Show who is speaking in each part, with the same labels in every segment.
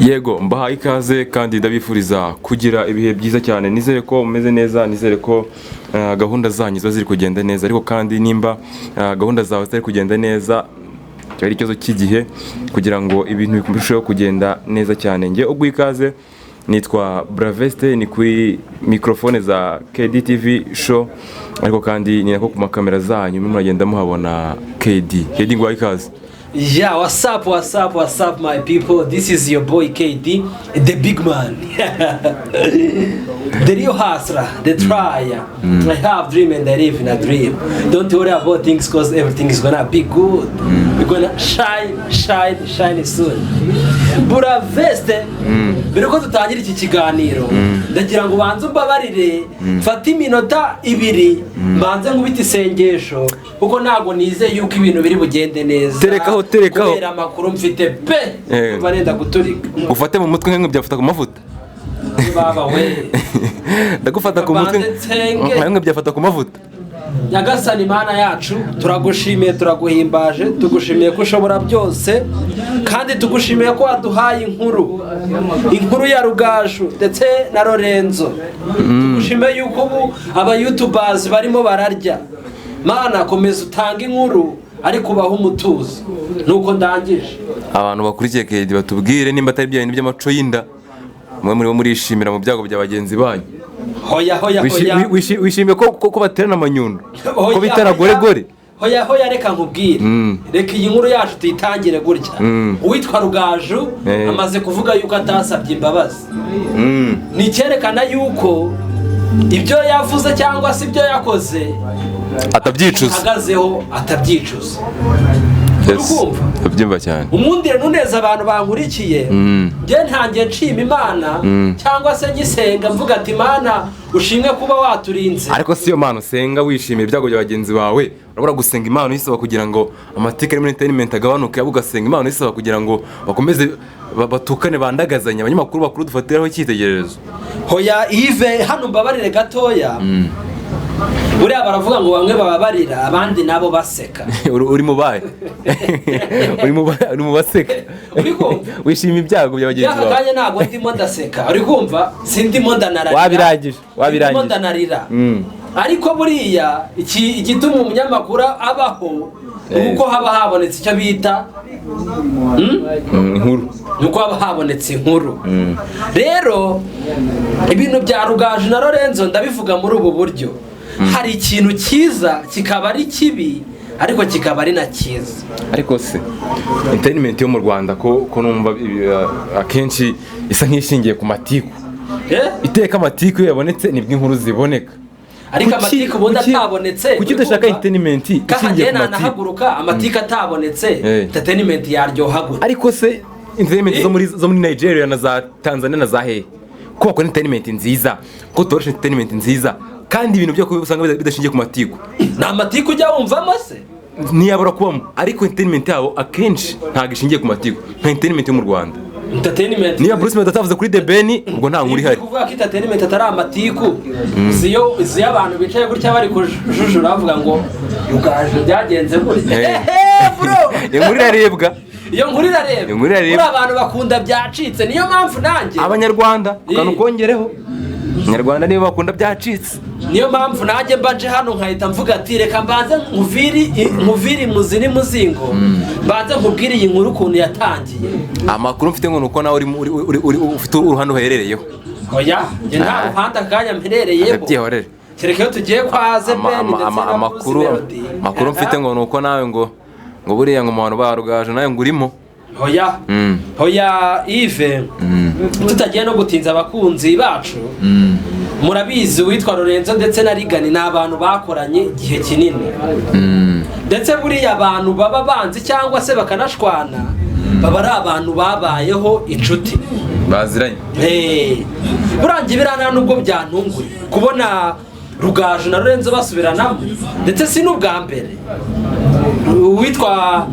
Speaker 1: Yego, mbahaye ikaze kandi ndabifuriza kugira ibihe byiza cyane. Nizere ko mumeze neza, nizere ko gahunda zanyu ziba ziri kugenda neza. Ariko kandi nimba gahunda zawe zitari kugenda neza, cyaba ari ikibazo cy'igihe kugira ngo ibintu birusheho kugenda neza cyane. Njye ubwo ikaze nitwa Braveste, ni kuri microphone za KDTV Show, ariko kandi ni nako ku makamera zanyu murimo muragenda muhabona KD. KD, ngo ikaze.
Speaker 2: Yeah, what's up, what's up, what's up, my people? This is your boy KD, the big man, the real hustler, the trier. I have dream and I live in a dream. Don't worry about things, 'cause everything is gonna be good. We're gonna shine, shine, shine soon. Buraveste, mbere ko dutangira iki kiganiro, ndagira ngo ubanze umbabarire, mfate iminota 2, mbanze nkubite isengesho, kuko ntabwo nizeye yuko ibintu biri bugende neza.
Speaker 1: Terekaho, terekaho.
Speaker 2: Kubera amakuru mfite pe, mba nenda guturika.
Speaker 1: Ufate mu mutwe nk'imwe byafata ku mavuta.
Speaker 2: Baba we.
Speaker 1: Ndagufata ku mutwe
Speaker 2: Mbanze nsenge.
Speaker 1: Nka byafata ku mavuta.
Speaker 2: Nyagasani Imana yacu, turagushimiye, turaguhimbaje, tugushimiye ko ushobora byose, kandi tugushimiye ko waduhaye inkuru, inkuru ya Rugaju ndetse na Lorenzo. Tugushimiye yuko ubu aba youtubers barimo bararya. Mana, komeza utange inkuru ariko ubahe umutuzo. Nuko ndangije.
Speaker 1: Abantu bakurikiye KD batubwire nimba atari bya bintu by'amaco y'inda mwe murimo murishimira mu byago bya bagenzi banyu.
Speaker 2: Hoya, hoya, hoya.
Speaker 1: Wishimiye ko baterana amanyundo, ko
Speaker 2: Hoya,
Speaker 1: bitana
Speaker 2: hoya.
Speaker 1: gore gore?
Speaker 2: Hoya, hoya, reka nkubwire. Reka iyi nkuru yacu tuyitangire gutya: uwitwa Rugaju amaze kuvuga yuko atasabye imbabazi. Ni icyerekana yuko ibyo yavuze cyangwa se ibyo yakoze
Speaker 1: atabyicuza,
Speaker 2: ahagazeho, atabyicuza.
Speaker 1: Yes.
Speaker 2: Uri kumva?
Speaker 1: Ndabyumva cyane.
Speaker 2: Umwundire nuneza abantu bankurikiye. Njye ntangiye nshima Imana cyangwa se ngisenga mvuga ati: "Imana ushimwe kuba waturinze."
Speaker 1: Ariko si yo mpano usenga wishimira ibyago bya bagenzi bawe? Urabura gusenga Imana uyisaba kugira ngo amateka ari muri entertainment agabanuke, ahubwo ugasenga Imana uyisaba kugira ngo bakomeze batukane, bandagazanye, abanyamakuru bakuru dufatiraho icyitegererezo.
Speaker 2: Hoya Yves, hano mbabarire gatoya. Buriya baravuga ngo bamwe bababarira, abandi nabo baseka.
Speaker 1: Uri mu bahe? Uri mu baseka?
Speaker 2: Uri kumva?
Speaker 1: Wishima ibyago bya bagenzi
Speaker 2: Y'aka
Speaker 1: bawe?
Speaker 2: kanya ntabwo ndimo ndaseka, uri kumva? Sindimo ndanarira.
Speaker 1: Wabirangije, wabirangije.
Speaker 2: Sindimo ndanarira. Ariko buriya igituma umunyamakuru abaho ni uko haba habonetse icyo bita
Speaker 1: Inkuru.
Speaker 2: Ni uko haba habonetse inkuru. Rero ibintu bya Rugaju na Lorenzo ndabivuga muri ubu buryo: hari ikintu cyiza kikaba ari kibi, ariko kikaba ari na cyiza.
Speaker 1: Ariko se entertainment yo mu Rwanda, ko numva akenshi isa nk'ishingiye ku matiku?
Speaker 2: Eh?
Speaker 1: Iteka amatiku iyo yabonetse nibwo inkuru ziboneka.
Speaker 2: Ariko amatiku ubundi atabonetse,
Speaker 1: Kuki
Speaker 2: uri
Speaker 1: udashaka
Speaker 2: kumva?
Speaker 1: entertainment ishingiye
Speaker 2: Kahagiye
Speaker 1: ku matiku?
Speaker 2: nanahaguruka, amatiku atabonetse, entertainment yaryoha gute?
Speaker 1: Ariko se entertainment zo muri Nigeria na za Tanzania na za hehe, ko bakora entertainment nziza, ko tubarusha entertainment nziza, kandi ibintu byo usanga bidashingiye ku matiku?
Speaker 2: Ni amatiku ujya wumvamo se?
Speaker 1: Ntiyabura kubamo, ariko entertainment yabo akenshi ntabwo ishingiye ku matiku nka entertainment yo mu Rwanda.
Speaker 2: Entertainment
Speaker 1: Niba Bruce Melody atavuze kuri The Ben, ubwo nta nkuru ihari.
Speaker 2: Kuvuga ko entertainment atari amatiku, izi iyo abantu bicaye gutya bari kujujura bavuga ngo Rugaju byagenze gutya. Ehe, bro.
Speaker 1: Inkuru irarebwa.
Speaker 2: Iyo nkuru irarebwa.
Speaker 1: Inkuru irarebwa.
Speaker 2: Buriya abantu bakunda byacitse, niyo mpamvu nanjye
Speaker 1: Abanyarwanda, ukantu kongereho, Abanyarwanda nibo bakunda byacitse.
Speaker 2: Niyo mpamvu nanjye mba nje hano nkahita mvuga ati: "Reka mbanze nkuviri imuzi n'umuzingo, mbanze nkubwire iyi nkuru ukuntu yatangiye."
Speaker 1: Amakuru mfite ngo ni uko nawe ufite uruhande uherereyeho.
Speaker 2: Oya, njye nta ruhande akanya mperereyeho.
Speaker 1: Byihorere.
Speaker 2: Kereka iyo tugiye kwa The Ben ndetse na
Speaker 1: Amakuru
Speaker 2: Bruce Melody.
Speaker 1: Amakuru mfite ngo ni uko nawe ngo buriya ngo mu bantu ba Rugaju nawe ngo urimo.
Speaker 2: Hoya, hoya Yves, tutagiye no gutinza abakunzi bacu, murabizi uwitwa Lorenzo ndetse na Rigani ni abantu bakoranye igihe kinini, ndetse buriya abantu baba banzi cyangwa se bakanashwana baba ari abantu babayeho inshuti.
Speaker 1: Baziranye.
Speaker 2: Burangiye biriya nta nubwo byantunguye kubona Rugaju na Lorenzo basubiranamo, ndetse si n'ubwa mbere. Uwitwa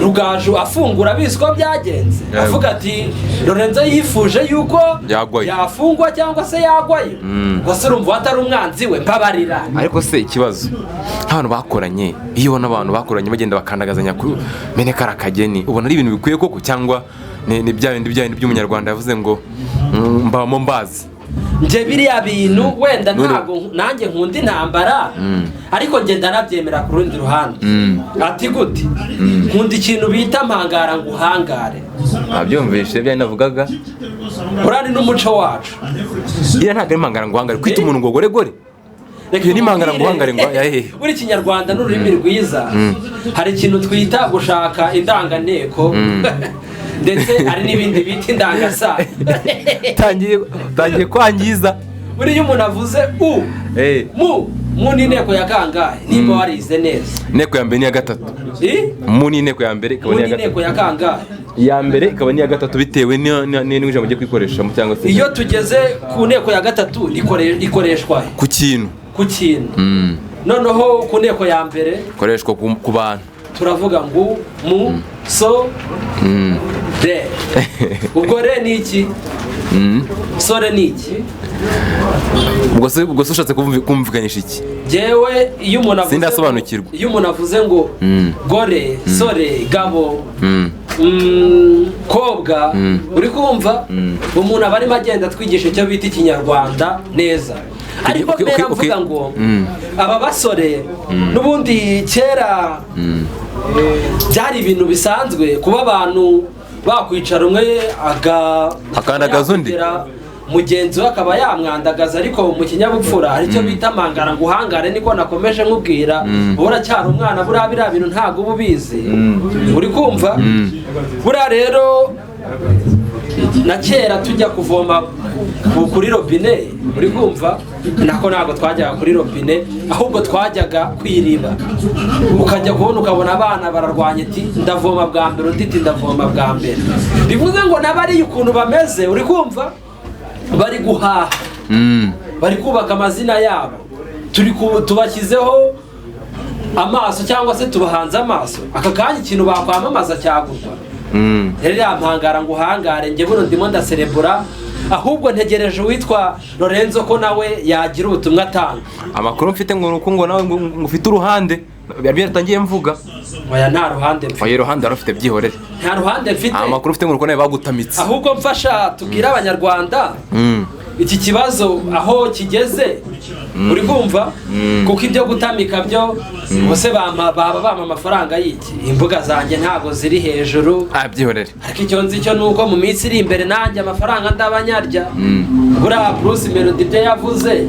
Speaker 2: Rugaju afungura abizi ko byagenze, avuga ati Lorenzo yifuje yuko
Speaker 1: Yagwayo.
Speaker 2: yafungwa cyangwa se yagwayo. Gusa urumva atari umwanzi we, mbabarira.
Speaker 1: Ariko se ikibazo nk'abantu bakoranye, iyo ubona abantu bakoranye bagenda bakandagazanya kuri mene kari akageni, ubona ari ibintu bikwiye koko cyangwa ni bya bindi by'Umunyarwanda yavuze ngo mbamo mbazi.
Speaker 2: Njye biriya bintu wenda
Speaker 1: None-
Speaker 2: ntabwo nanjye nkunda intambara, ariko njye ndanabyemera ku rundi ruhande. Ati gute? Nkunda ikintu bita mpangara ngo uhangare.
Speaker 1: Nabyumvise bya navugaga.
Speaker 2: Uriya ni n'umuco wacu.
Speaker 1: Iriya ntabwo ari impangara ngo uhangare, kwita umuntu ngo gore gore.
Speaker 2: Reka
Speaker 1: Iyo ni impangara ngo
Speaker 2: nkubwire,
Speaker 1: uhangare ngo yahehe.
Speaker 2: Buri Kinyarwanda n'ururimi rwiza. Hari ikintu twita gushaka indanganteko, ndetse hari n'ibindi bita indangasano.
Speaker 1: Tangiye kwangiza.
Speaker 2: Buriya umuntu avuze u mu ni inteko ya kangahe, nimba warize neza?
Speaker 1: Inteko ya mbere n'iya gatatu.
Speaker 2: I?
Speaker 1: Mu ni inteko ya mbere, ikaba
Speaker 2: Mu
Speaker 1: n'iya
Speaker 2: ni
Speaker 1: gatatu.
Speaker 2: inteko ya kangahe?
Speaker 1: Iya mbere ikaba n'iya gatatu, bitewe n'ijambo ugiye kuyikoresha cyangwa se.
Speaker 2: Iyo tugeze ku nteko ya gatatu ikoreshwa he?
Speaker 1: Ku kintu.
Speaker 2: Ku kintu. Noneho ku nteko ya mbere?
Speaker 1: Ikoreshwa ku bantu.
Speaker 2: Turavuga ngo mu, so, re. Ubwo re ni iki? Sore ni iki?
Speaker 1: Ubwo se ushatse kumvikanisha iki?
Speaker 2: Jewe iyo umuntu avuze
Speaker 1: Sindasobanukirwa.
Speaker 2: Iyo umuntu avuze ngo gore, sore, gabo, kobwa, uri kumva umuntu aba arimo agenda atwigisha icyo bita Ikinyarwanda neza. Ariko mbere mvuga ngo aba basore n'ubundi kera byari ibintu bisanzwe kuba abantu bakwicara, umwe aga
Speaker 1: Akandagaza undi.
Speaker 2: yakugera mugenzi we akaba yamwandagaza, ariko mu kinyabupfura hari icyo bita mangara ngo uhangare. Niko nakomeje nkubwira, uba uracyari umwana, buriya biriya bintu ntabwo uba ubizi. Uri kumva? Buriya rero na kera tujya kuvoma kuri robine, uri kumva, nako ntabwo twajyaga kuri robine, ahubwo twajyaga ku iriba. Ukajya kubona ukabona abana bararwanya, iti ndavoma bwa mbere, undi iti ndavoma bwa mbere. Bivuze ngo n'abariya ukuntu bameze, uri kumva, bari guhaha, bari kubaka amazina yabo. Turi tubashyizeho amaso cyangwa se tubahanze amaso. Aka kanya ikintu bakwamamaza cyagurwa. Rero iriya mpangara ngo uhangare, njye buno ndimo ndaserebura, ahubwo ntegereje uwitwa Lorenzo ko nawe yagira ubutumwa atanga.
Speaker 1: Amakuru mfite ngo ni uko ngo nawe ngo ufite uruhande, byari byaratangiye mvuga.
Speaker 2: Oya, nta ruhande mfite.
Speaker 1: Oya, uruhande warufite, byihorere.
Speaker 2: Nta ruhande mfite.
Speaker 1: Amakuru ufite ngo ni uko nawe bagutamitse.
Speaker 2: Ahubwo mfasha tubwire Abanyarwanda iki kibazo aho kigeze, uri kumva, kuko ibyo gutamika byo ubuse baba bampa amafaranga y'iki? Imbuga zanjye ntabwo ziri hejuru.
Speaker 1: Ah, byihorere.
Speaker 2: Ariko icyo nzi cyo ni uko mu minsi iri imbere nanjye amafaranga ndabanyarya. Buriya Bruce Melody ibyo yavuze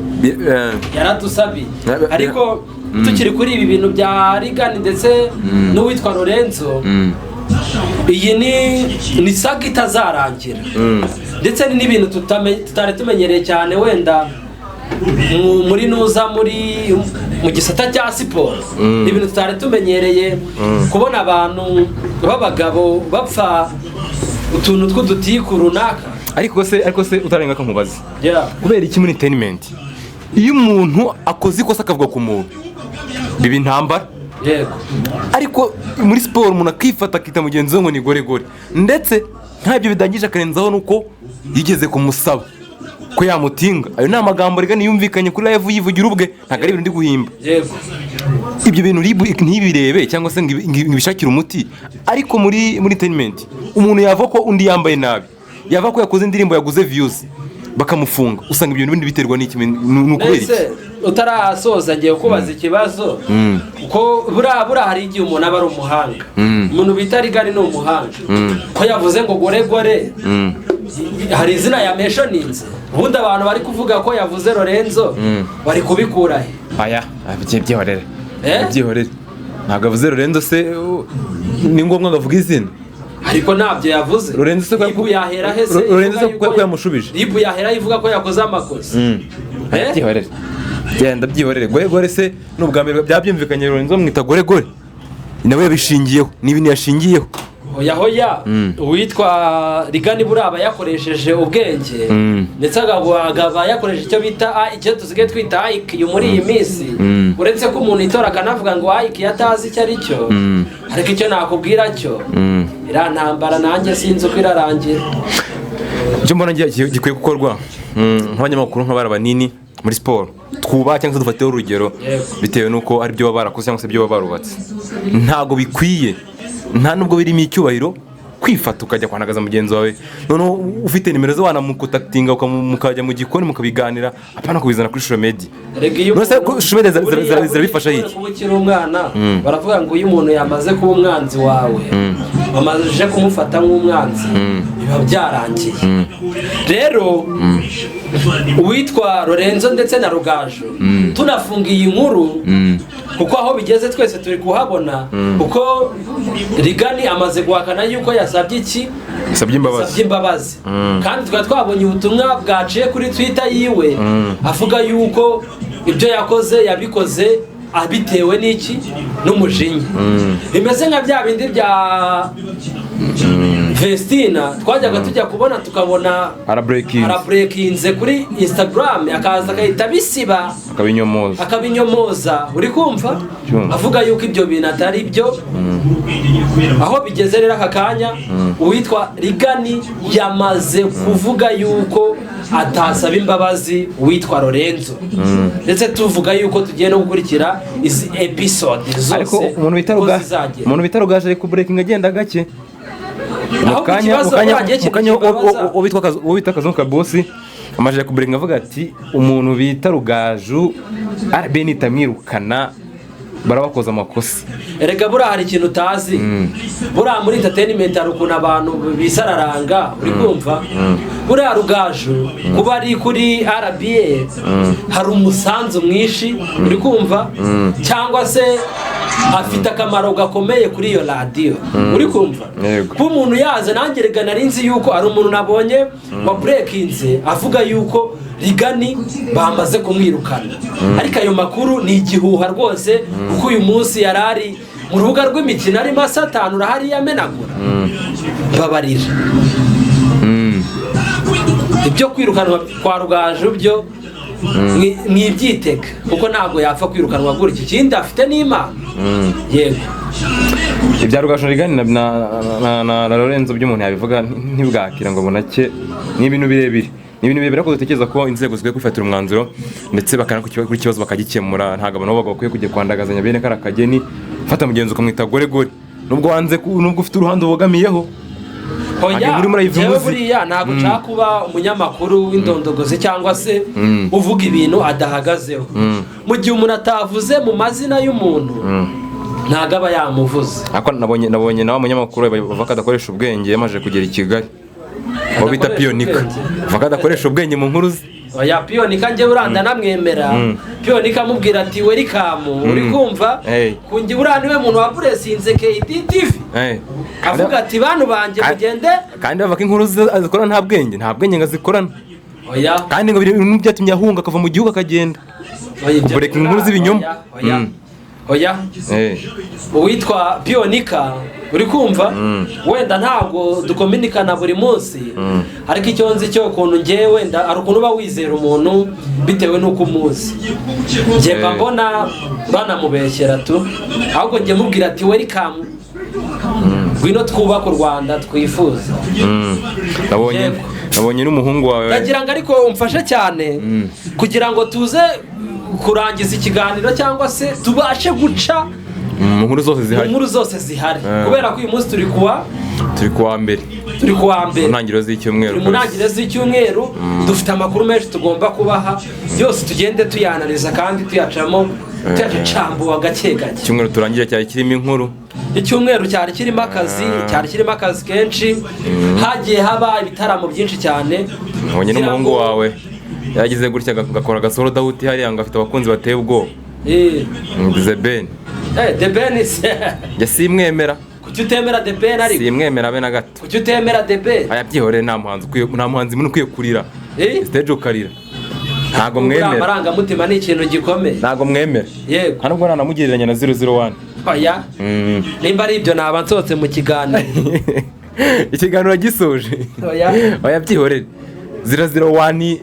Speaker 2: yaradusabiye. Ariko tukiri kuri ibi bintu bya Rigani ndetse n'uwitwa Lorenzo, iyi ni saga itazarangira, ndetse ni n'ibintu tutari tumenyereye cyane wenda muri nuza muri mu gisata cya siporo. Ni ibintu tutari tumenyereye kubona abantu b'abagabo bapfa utuntu tw'udutiku runaka.
Speaker 1: Ariko se utarenga nkubaze,
Speaker 2: Yeah.
Speaker 1: kubera iki muri entertainment iyo umuntu akoze ikosa akavuga ku muntu biba intambara, ariko muri siporo umuntu akifata akita mugenzi we ngo ni gore gore, ndetse ntabyo bidangije akarenzaho nuko yigeze kumusaba ko yamutinga? Ayo ni amagambo rega niyumvikanye kuri live yivugira ubwe, ntabwo ari ibintu ndi guhimba. Ibyo bintu RIB ntibirebe cyangwa se ngo ibishakire umuti, ariko muri entertainment umuntu yava ko undi yambaye nabi, yava ko yakoze indirimbo yaguze views, bakamufunga. Usanga ibyo bintu bindi biterwa n'iki? Ni ukubera iki?
Speaker 2: Mbese utarasoza ngiye kubaza ikibazo, ko buriya hari igihe umuntu aba ari umuhanga. Umuntu bita Rigari ni umuhanga, ko yavuze ngo gore gore, hari izina yameshoninze. Ubundi abantu bari kuvuga ko yavuze Lorenzo bari kubikura he?
Speaker 1: Aya byihorere.
Speaker 2: Eh?
Speaker 1: Byihorere, ntabwo avuze Lorenzo. Se ni ngombwa ngo avuge izina?
Speaker 2: Ariko ntabyo yavuze.
Speaker 1: Lorenzo se ko
Speaker 2: RIB yahera he se
Speaker 1: Lorenzo se
Speaker 2: ivuga
Speaker 1: ko yamushubije?
Speaker 2: RIB yahera ivuga ko yakoze amakosa? Eh?
Speaker 1: Byihorere, genda byihorere. Gore gore se ni ubwa mbere byabyumvikanye Lorenzo bamwita gore gore? Nawe yabishingiyeho, ni ibintu yashingiyeho.
Speaker 2: Hoya hoya, uwitwa Rigani buriya aba yakoresheje ubwenge, ndetse akaba yakoresheje icyo bita icyo dusigaye twita IQ muri iyi minsi, uretse ko umuntu itora akanavuga ngo IQ atazi icyo ari cyo. Ariko icyo nakubwira cyo, iriya ntambara nanjye sinzi uko irarangira.
Speaker 1: Icyo mbona gikwiye gukorwa, nk'abanyamakuru, nk'abari banini muri siporo twubaha cyangwa se dufateho urugero, bitewe n'uko ari byo baba barakoze cyangwa se ibyo baba barubatse, ntabwo bikwiye, nta nubwo birimo icyubahiro. Kwifata ukajya kwandagaza mugenzi wawe, noneho ufite nimero ze wanamucontactinga, mukajya mu gikoni mukabiganira, apana kubizana kuri social media.
Speaker 2: Erega iyo
Speaker 1: None se
Speaker 2: umuntu-
Speaker 1: ko social media zirabifasha
Speaker 2: buriya
Speaker 1: iki?
Speaker 2: kuba ukiri umwana, baravuga ngo iyo umuntu yamaze kuba umwanzi wawe, wamaze kumufata nk'umwanzi, biba byarangiye. Rero uwitwa Lorenzo ndetse na Rugaju, tunafunga iyi nkuru, kuko aho bigeze twese turi kuhabona, kuko Rigani amaze guhakana yuko yasabye iki?
Speaker 1: Yasabye imbabazi.
Speaker 2: Yasabye imbabazi, kandi tukaba twabonye ubutumwa bwaciye kuri Twitter yiwe avuga yuko ibyo yakoze yabikoze abitewe n'iki? N'umujinya. Bimeze nka bya bindi bya Vestina twajyaga tujya kubona tukabona
Speaker 1: Arabreakinze.
Speaker 2: Arabreakinze kuri Instagram, akaza agahita abisiba.
Speaker 1: Akabinyomoza.
Speaker 2: Akabinyomoza, uri kumva?
Speaker 1: Cyumva.
Speaker 2: Avuga yuko ibyo bintu atari byo. Aho bigeze rero aka kanya, uwitwa Rigani yamaze kuvuga yuko atasaba imbabazi uwitwa Lorenzo, ndetse tuvuga yuko tugiye no gukurikira izi episode zose
Speaker 1: Ariko umuntu bita
Speaker 2: uko
Speaker 1: Ruga
Speaker 2: zizagera.
Speaker 1: Umuntu bita Rugaju ari kubreakinga agenda gake mu
Speaker 2: Ahubwo
Speaker 1: kanya mu
Speaker 2: ikibazo
Speaker 1: kanya
Speaker 2: buriya
Speaker 1: mu kanya
Speaker 2: kibabaza-
Speaker 1: uwo bita Kazungu Kabosi amaze kubreakinga avuga ati umuntu bita Rugaju RBN itamwirukana barabakoza amakosa.
Speaker 2: Erega buriya hari ikintu utazi, buriya muri entertainment hari ukuntu abantu bisararanga, uri kumva? Buriya Rugaju kuba ari kuri RBA hari umusanzu mwinshi, uri kumva? Cyangwa se afite akamaro gakomeye kuri iyo radiyo, uri kumva?
Speaker 1: Yego.
Speaker 2: Kuba umuntu yaza, nanjye rega nari nzi yuko hari umuntu nabonye wa breakinze avuga yuko Rigani bamaze kumwirukana, ariko ayo makuru ni igihuha rwose, kuko uyu munsi yari ari mu rubuga rw'imikino arimo asatanura hariya amenagura. Babarira ibyo kwirukanwa kwa Rugaju byo mwibyitega, kuko ntabwo yapfa kwirukanwa gutya. Ikindi afite n'Imana, yego.
Speaker 1: Ibya Rugaju Rigani na Lorenzo by'umuntu yabivuga ntibwakira ngo bunake, ni ibintu birebire, ni ibintu birebire, ariko dutekereza ko inzego zikwiye kwifatira umwanzuro ndetse bakana kuri kibazo bakagikemura. Ntabwo abantu bakwiye kujya kwandagazanya bene kariya kageni. Fata mugenzi ukamwita goregore nubwo wanze nubwo ufite uruhande ubogamiyeho.
Speaker 2: Oya,
Speaker 1: Ntabwo inkuru murayiva
Speaker 2: njyewe
Speaker 1: imuzi.
Speaker 2: buriya ntabwo nshaka kuba umunyamakuru w'indondogozi cyangwa se uvuga ibintu adahagazeho. Mu gihe umuntu atavuze mu mazina y'umuntu, ntabwo aba yamuvuze.
Speaker 1: Ariko nabonye nawe umunyamakuru bavuga ko adakoresha ubwenge yamaze kugera i Kigali, uwo bita
Speaker 2: Adakoresha
Speaker 1: Piyonika,
Speaker 2: ubwenge.
Speaker 1: bavuga ko adakoresha ubwenge mu nkuru ze.
Speaker 2: Oya, Piyonika njye buriya ndanamwemera. Piyonika amubwira ati "Welcome", uri kumva?
Speaker 1: Hey.
Speaker 2: Kunjye buriya niwe muntu wablessinze KDTV, avuga ati "Bantu banjye, mugende."
Speaker 1: Kandi bavuga ko inkuru ze azikora nta bwenge, nta bwenge ngo azikorana.
Speaker 2: Oya.
Speaker 1: Kandi ngo biri ibintu byatumye ahunga akava mu gihugu akagenda.
Speaker 2: Oya, ibyo
Speaker 1: Kureka inkuru z'ibinyoma.
Speaker 2: Oya, oya. Oya. Uwitwa Piyonika, uri kumva, wenda ntabwo dukominikana buri munsi, ariko icyo nzi cyo ukuntu ngewe wenda hari ukuntu uba wizera umuntu bitewe n'uko umuzi, njye mba mbona banamubeshyera tu. Ahubwo njye mubwira ati "Welcome, ngwino twubake u Rwanda twifuza."
Speaker 1: Nabonye
Speaker 2: Yego.
Speaker 1: Nabonye n'umuhungu wawe.
Speaker 2: Ndagira ngo ariko umfashe cyane kugira ngo tuze kurangiza ikiganiro cyangwa se tubashe guca
Speaker 1: mu nkuru zose
Speaker 2: mu
Speaker 1: zihari.
Speaker 2: nkuru zose zihari, kubera ko uyu munsi turi kuwa
Speaker 1: Turi kuwa mbere.
Speaker 2: Turi kuwa mbere.
Speaker 1: Mu ntangiriro z'icyumweru.
Speaker 2: Turi mu ntangiriro z'icyumweru, dufite amakuru menshi tugomba kubaha, yose tugende tuyanariza kandi tuyacamo, tuyacambuwa gake gake.
Speaker 1: Icyumweru turangira cyari kirimo inkuru.
Speaker 2: Icyumweru cyari kirimo akazi, cyari kirimo akazi kenshi, hagiye haba ibitaramo byinshi cyane.
Speaker 1: Nabonye
Speaker 2: Kugira
Speaker 1: n'umuhungu
Speaker 2: ngo-
Speaker 1: wawe yagize gutya agakora agasoro dawuti hariya ngo afite abakunzi bateye ubwoba. The Ben.
Speaker 2: The Ben se?
Speaker 1: Njye simwemera.
Speaker 2: Kuki utemera The Ben ariko?
Speaker 1: Simwemera be na gato.
Speaker 2: Kuki utemera The Ben?
Speaker 1: Aya, byihorere, nta muhanzi ukwiye, nta muhanzi munini ukwiye kurira stage ukarira. Ntabwo
Speaker 2: Buriya
Speaker 1: mwemera.
Speaker 2: amarangamutima ni ikintu gikomeye.
Speaker 1: Ntabwo mwemera.
Speaker 2: Yego.
Speaker 1: Nta nubwo nanamugereranya na 001.
Speaker 2: Oya, nimba ari ibyo naba nsohotse mu kiganiro.
Speaker 1: Ikiganiro gisoje.
Speaker 2: Oya.
Speaker 1: Oya, byihorere, 001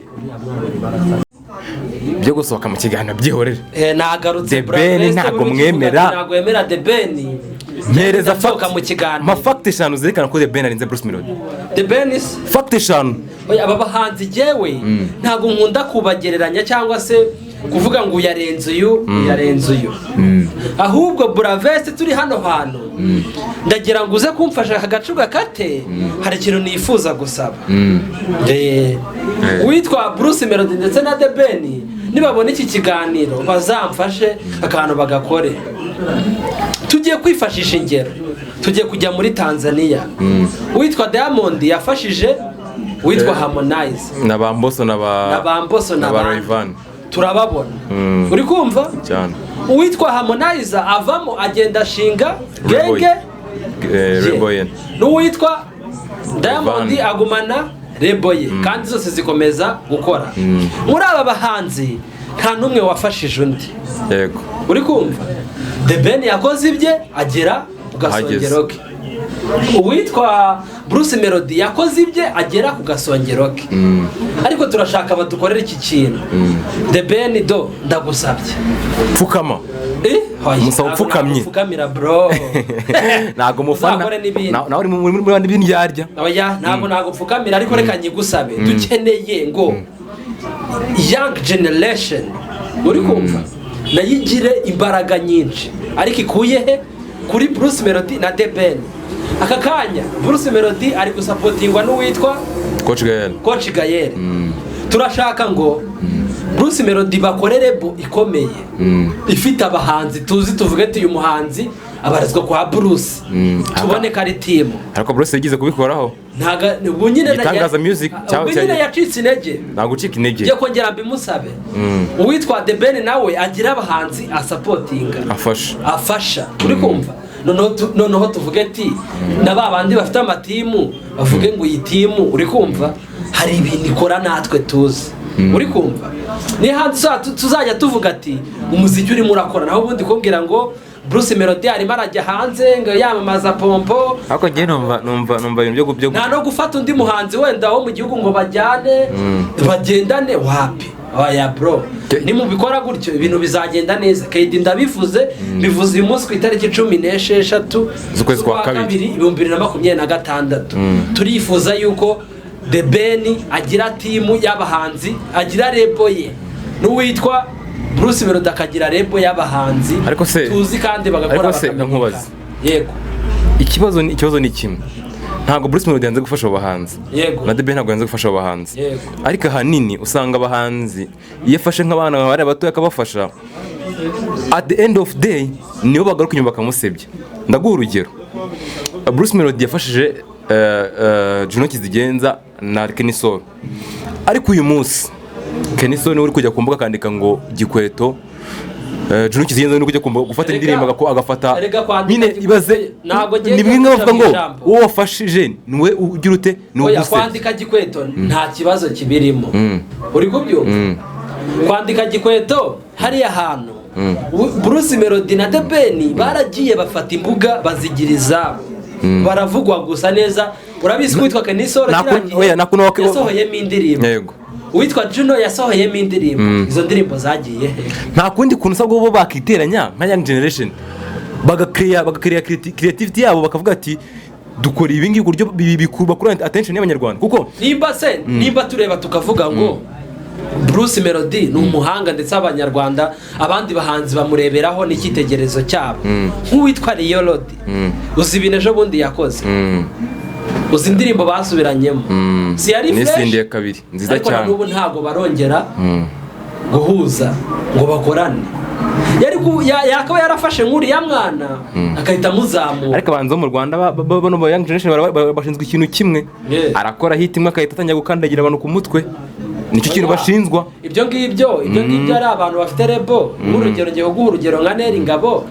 Speaker 1: byo gusohoka mu kiganiro byihorere.
Speaker 2: Nagarutse.
Speaker 1: The Ben ntabwo mwemera.
Speaker 2: Ntabwo wemera The Ben?
Speaker 1: Mpereza
Speaker 2: Ndasohoka mu kiganiro.
Speaker 1: Ma fact eshanu zerekana ko The Ben arenze Bruce Melody.
Speaker 2: The Ben is
Speaker 1: Fact eshanu.
Speaker 2: Oya, aba bahanzi jyewe ntabwo nkunda kubagereranya cyangwa se kuvuga ngo uyarenze uyu, uyarenze uyu. Ahubwo Buraveste, turi hano hantu. Ndagira ngo uze kumfasha aka gace ugakate. Hari ikintu nifuza gusaba. Uwitwa Bruce Melody ndetse na The Ben, nibabona iki kiganiro bazamfashe akantu bagakore. Tugiye kwifashisha ingero, tugiye kujya muri Tanzania. Uwitwa Diamond yafashije uwitwa Harmonize
Speaker 1: Na ba Mbosso na ba
Speaker 2: na ba Mbosso
Speaker 1: na
Speaker 2: na
Speaker 1: ba
Speaker 2: ba
Speaker 1: Rayvanny.
Speaker 2: Turababona, uri kumva?
Speaker 1: Cyane.
Speaker 2: Uwitwa Harmonize avamo agenda ashinga
Speaker 1: Reboy.
Speaker 2: genge
Speaker 1: Reboyen.
Speaker 2: n'uwitwa Diamond
Speaker 1: Rayvanny.
Speaker 2: agumana label ye, kandi zose zikomeza gukora. Muri aba bahanzi nta n'umwe wafashije undi. Uri kumva, The Ben yakoze ibye agera ku gasongero ke, uwitwa Bruce Melody yakoze ibye agera ku gasongero ke, ariko turashaka badukorera iki kintu. The Ben do, ndagusabye.
Speaker 1: Pfukama.
Speaker 2: Eh? Hoya,
Speaker 1: Musaba
Speaker 2: ntabwo
Speaker 1: upfukamye.
Speaker 2: nagupfukamira, bro.
Speaker 1: Ntabwo mufana.
Speaker 2: Uzakore n'ibindi.
Speaker 1: Nawe uri muri bandi b'indyarya.
Speaker 2: Oya, ntabwo nagupfukamira, ariko reka nyigusabe. Dukeneye ngo young generation, uri kumva, nayo igire imbaraga nyinshi, ariko ikuye he? Kuri Bruce Melody na The Ben. Aka kanya Bruce Melody ari gusupportingwa n'uwitwa
Speaker 1: Coach Gael.
Speaker 2: Coach Gael. Turashaka ngo Bruce Melody bakore label ikomeye ifite abahanzi tuzi, tuvuge ati uyu muhanzi abarizwa kwa Bruce, tubone ko ari team.
Speaker 1: Ariko Bruce yagize kubikoraho.
Speaker 2: Ntago ubu nyine
Speaker 1: Igitangaza Music
Speaker 2: ubwo nyine yacitse intege.
Speaker 1: Ntabwo gucika intege.
Speaker 2: Ngiye kongera mbimusabe. Uwitwa The Ben nawe agira abahanzi asupportinga,
Speaker 1: afasha.
Speaker 2: Afasha, uri kumva? Noneho tuvuge ati na ba bandi bafite amateam bavuge ngo iyi team, uri kumva, hari ibintu ikora natwe tuzi. Uri kumva, niyo hantu tuzajya tuvuga ati umuziki urimo urakora. Naho ubundi kumbwira ngo Bruce Melody arimo arajya hanze ngo yamamaza pompo.
Speaker 1: Ariko njyewe numva ibintu byo
Speaker 2: Nta no gufata undi muhanzi wenda wo mu gihugu ngo bajyane bagendane, wapi. Oya bro, nimubikora gutyo ibintu bizagenda neza. Kedi ndabivuze, bivuze uyu munsi ku itariki 16
Speaker 1: z'ukwezi kwa kabiri.
Speaker 2: 2026. Turifuza yuko The Ben agira team y'abahanzi, agira label ye, n'uwitwa Bruce Melody akagira label y'abahanzi
Speaker 1: Ariko se-
Speaker 2: tuzi kandi bagakora,
Speaker 1: ariko se
Speaker 2: bakamenyekana.
Speaker 1: nkubaze.
Speaker 2: Yego.
Speaker 1: Ikibazo ni kimwe: ntabwo Bruce Melody yanze gufasha abo bahanzi, na The Ben ntabwo yanze gufasha abo bahanzi, ariko ahanini usanga abahanzi iyo afashe nk'abana bari batoya akabafasha, at the end of day nibo bagaruka inyuma bakamusebya. Ndaguha urugero: Bruce Melody yafashije Juno Kizigenza na Kenny Sol, ariko uyu munsi Kenny Sol niwe uri kujya ku mbuga akandika ngo gikweto. Juno Kizigenza niwe uri kujya ku mbuga gufata indirimbo agafata
Speaker 2: Erega kwandika
Speaker 1: nyine
Speaker 2: gikweto-
Speaker 1: ibaze.
Speaker 2: Ntabwo ngiye
Speaker 1: Ni bimwe bavuga ngo
Speaker 2: guca mu ijambo.
Speaker 1: uwo wafashije niwe ugira ute, niwe
Speaker 2: Oya,
Speaker 1: ugusebya.
Speaker 2: kwandika gikweto nta kibazo kibirimo, uri kubyumva? Kwandika gikweto hariya hantu, Bruce Melody na The Ben baragiye bafata imbuga bazigira izabo, baravugwa gusa neza. Urabizi ko uwitwa Kenny Sol kiriya gihe
Speaker 1: Oya,
Speaker 2: yasohoyemo indirimbo, uwitwa Juno yasohoyemo indirimbo. Izo ndirimbo zagiye he?
Speaker 1: Nta kundi kuntu usabwa bo bakiteranya nka young generation, bagacreya creativity yabo, bakavuga ati dukora ibi ngibi ku buryo bakura attention y'abanyarwanda, kuko
Speaker 2: Nimba se, nimba tureba tukavuga ngo Bruce Melody ni umuhanga, ndetse abanyarwanda, abandi bahanzi bamureberaho n'icyitegererezo cyabo, nk'uwitwa Riyo Rodi, uzi ibintu ejo bundi yakoze? Uzi indirimbo basubiranyemo? Si yari fresh?
Speaker 1: Nisindiye kabiri nziza
Speaker 2: Ariko na
Speaker 1: cyane.
Speaker 2: n'ubu ntabwo barongera guhuza ngo bakorane. Yari yakaba yarafashe nk'uriya mwana agahita amuzamura.
Speaker 1: Ariko abahanzi bo mu Rwanda bano ba young generation bashinzwe ikintu kimwe: arakora hit imwe agahita atangira gukandagira abantu ku mutwe. Nicyo kintu
Speaker 2: Oya.
Speaker 1: bashinzwa.
Speaker 2: Ibyo ngibyo ari abantu bafite label. Nk'urugero, ngiye kuguha urugero nka Nel Ngabo.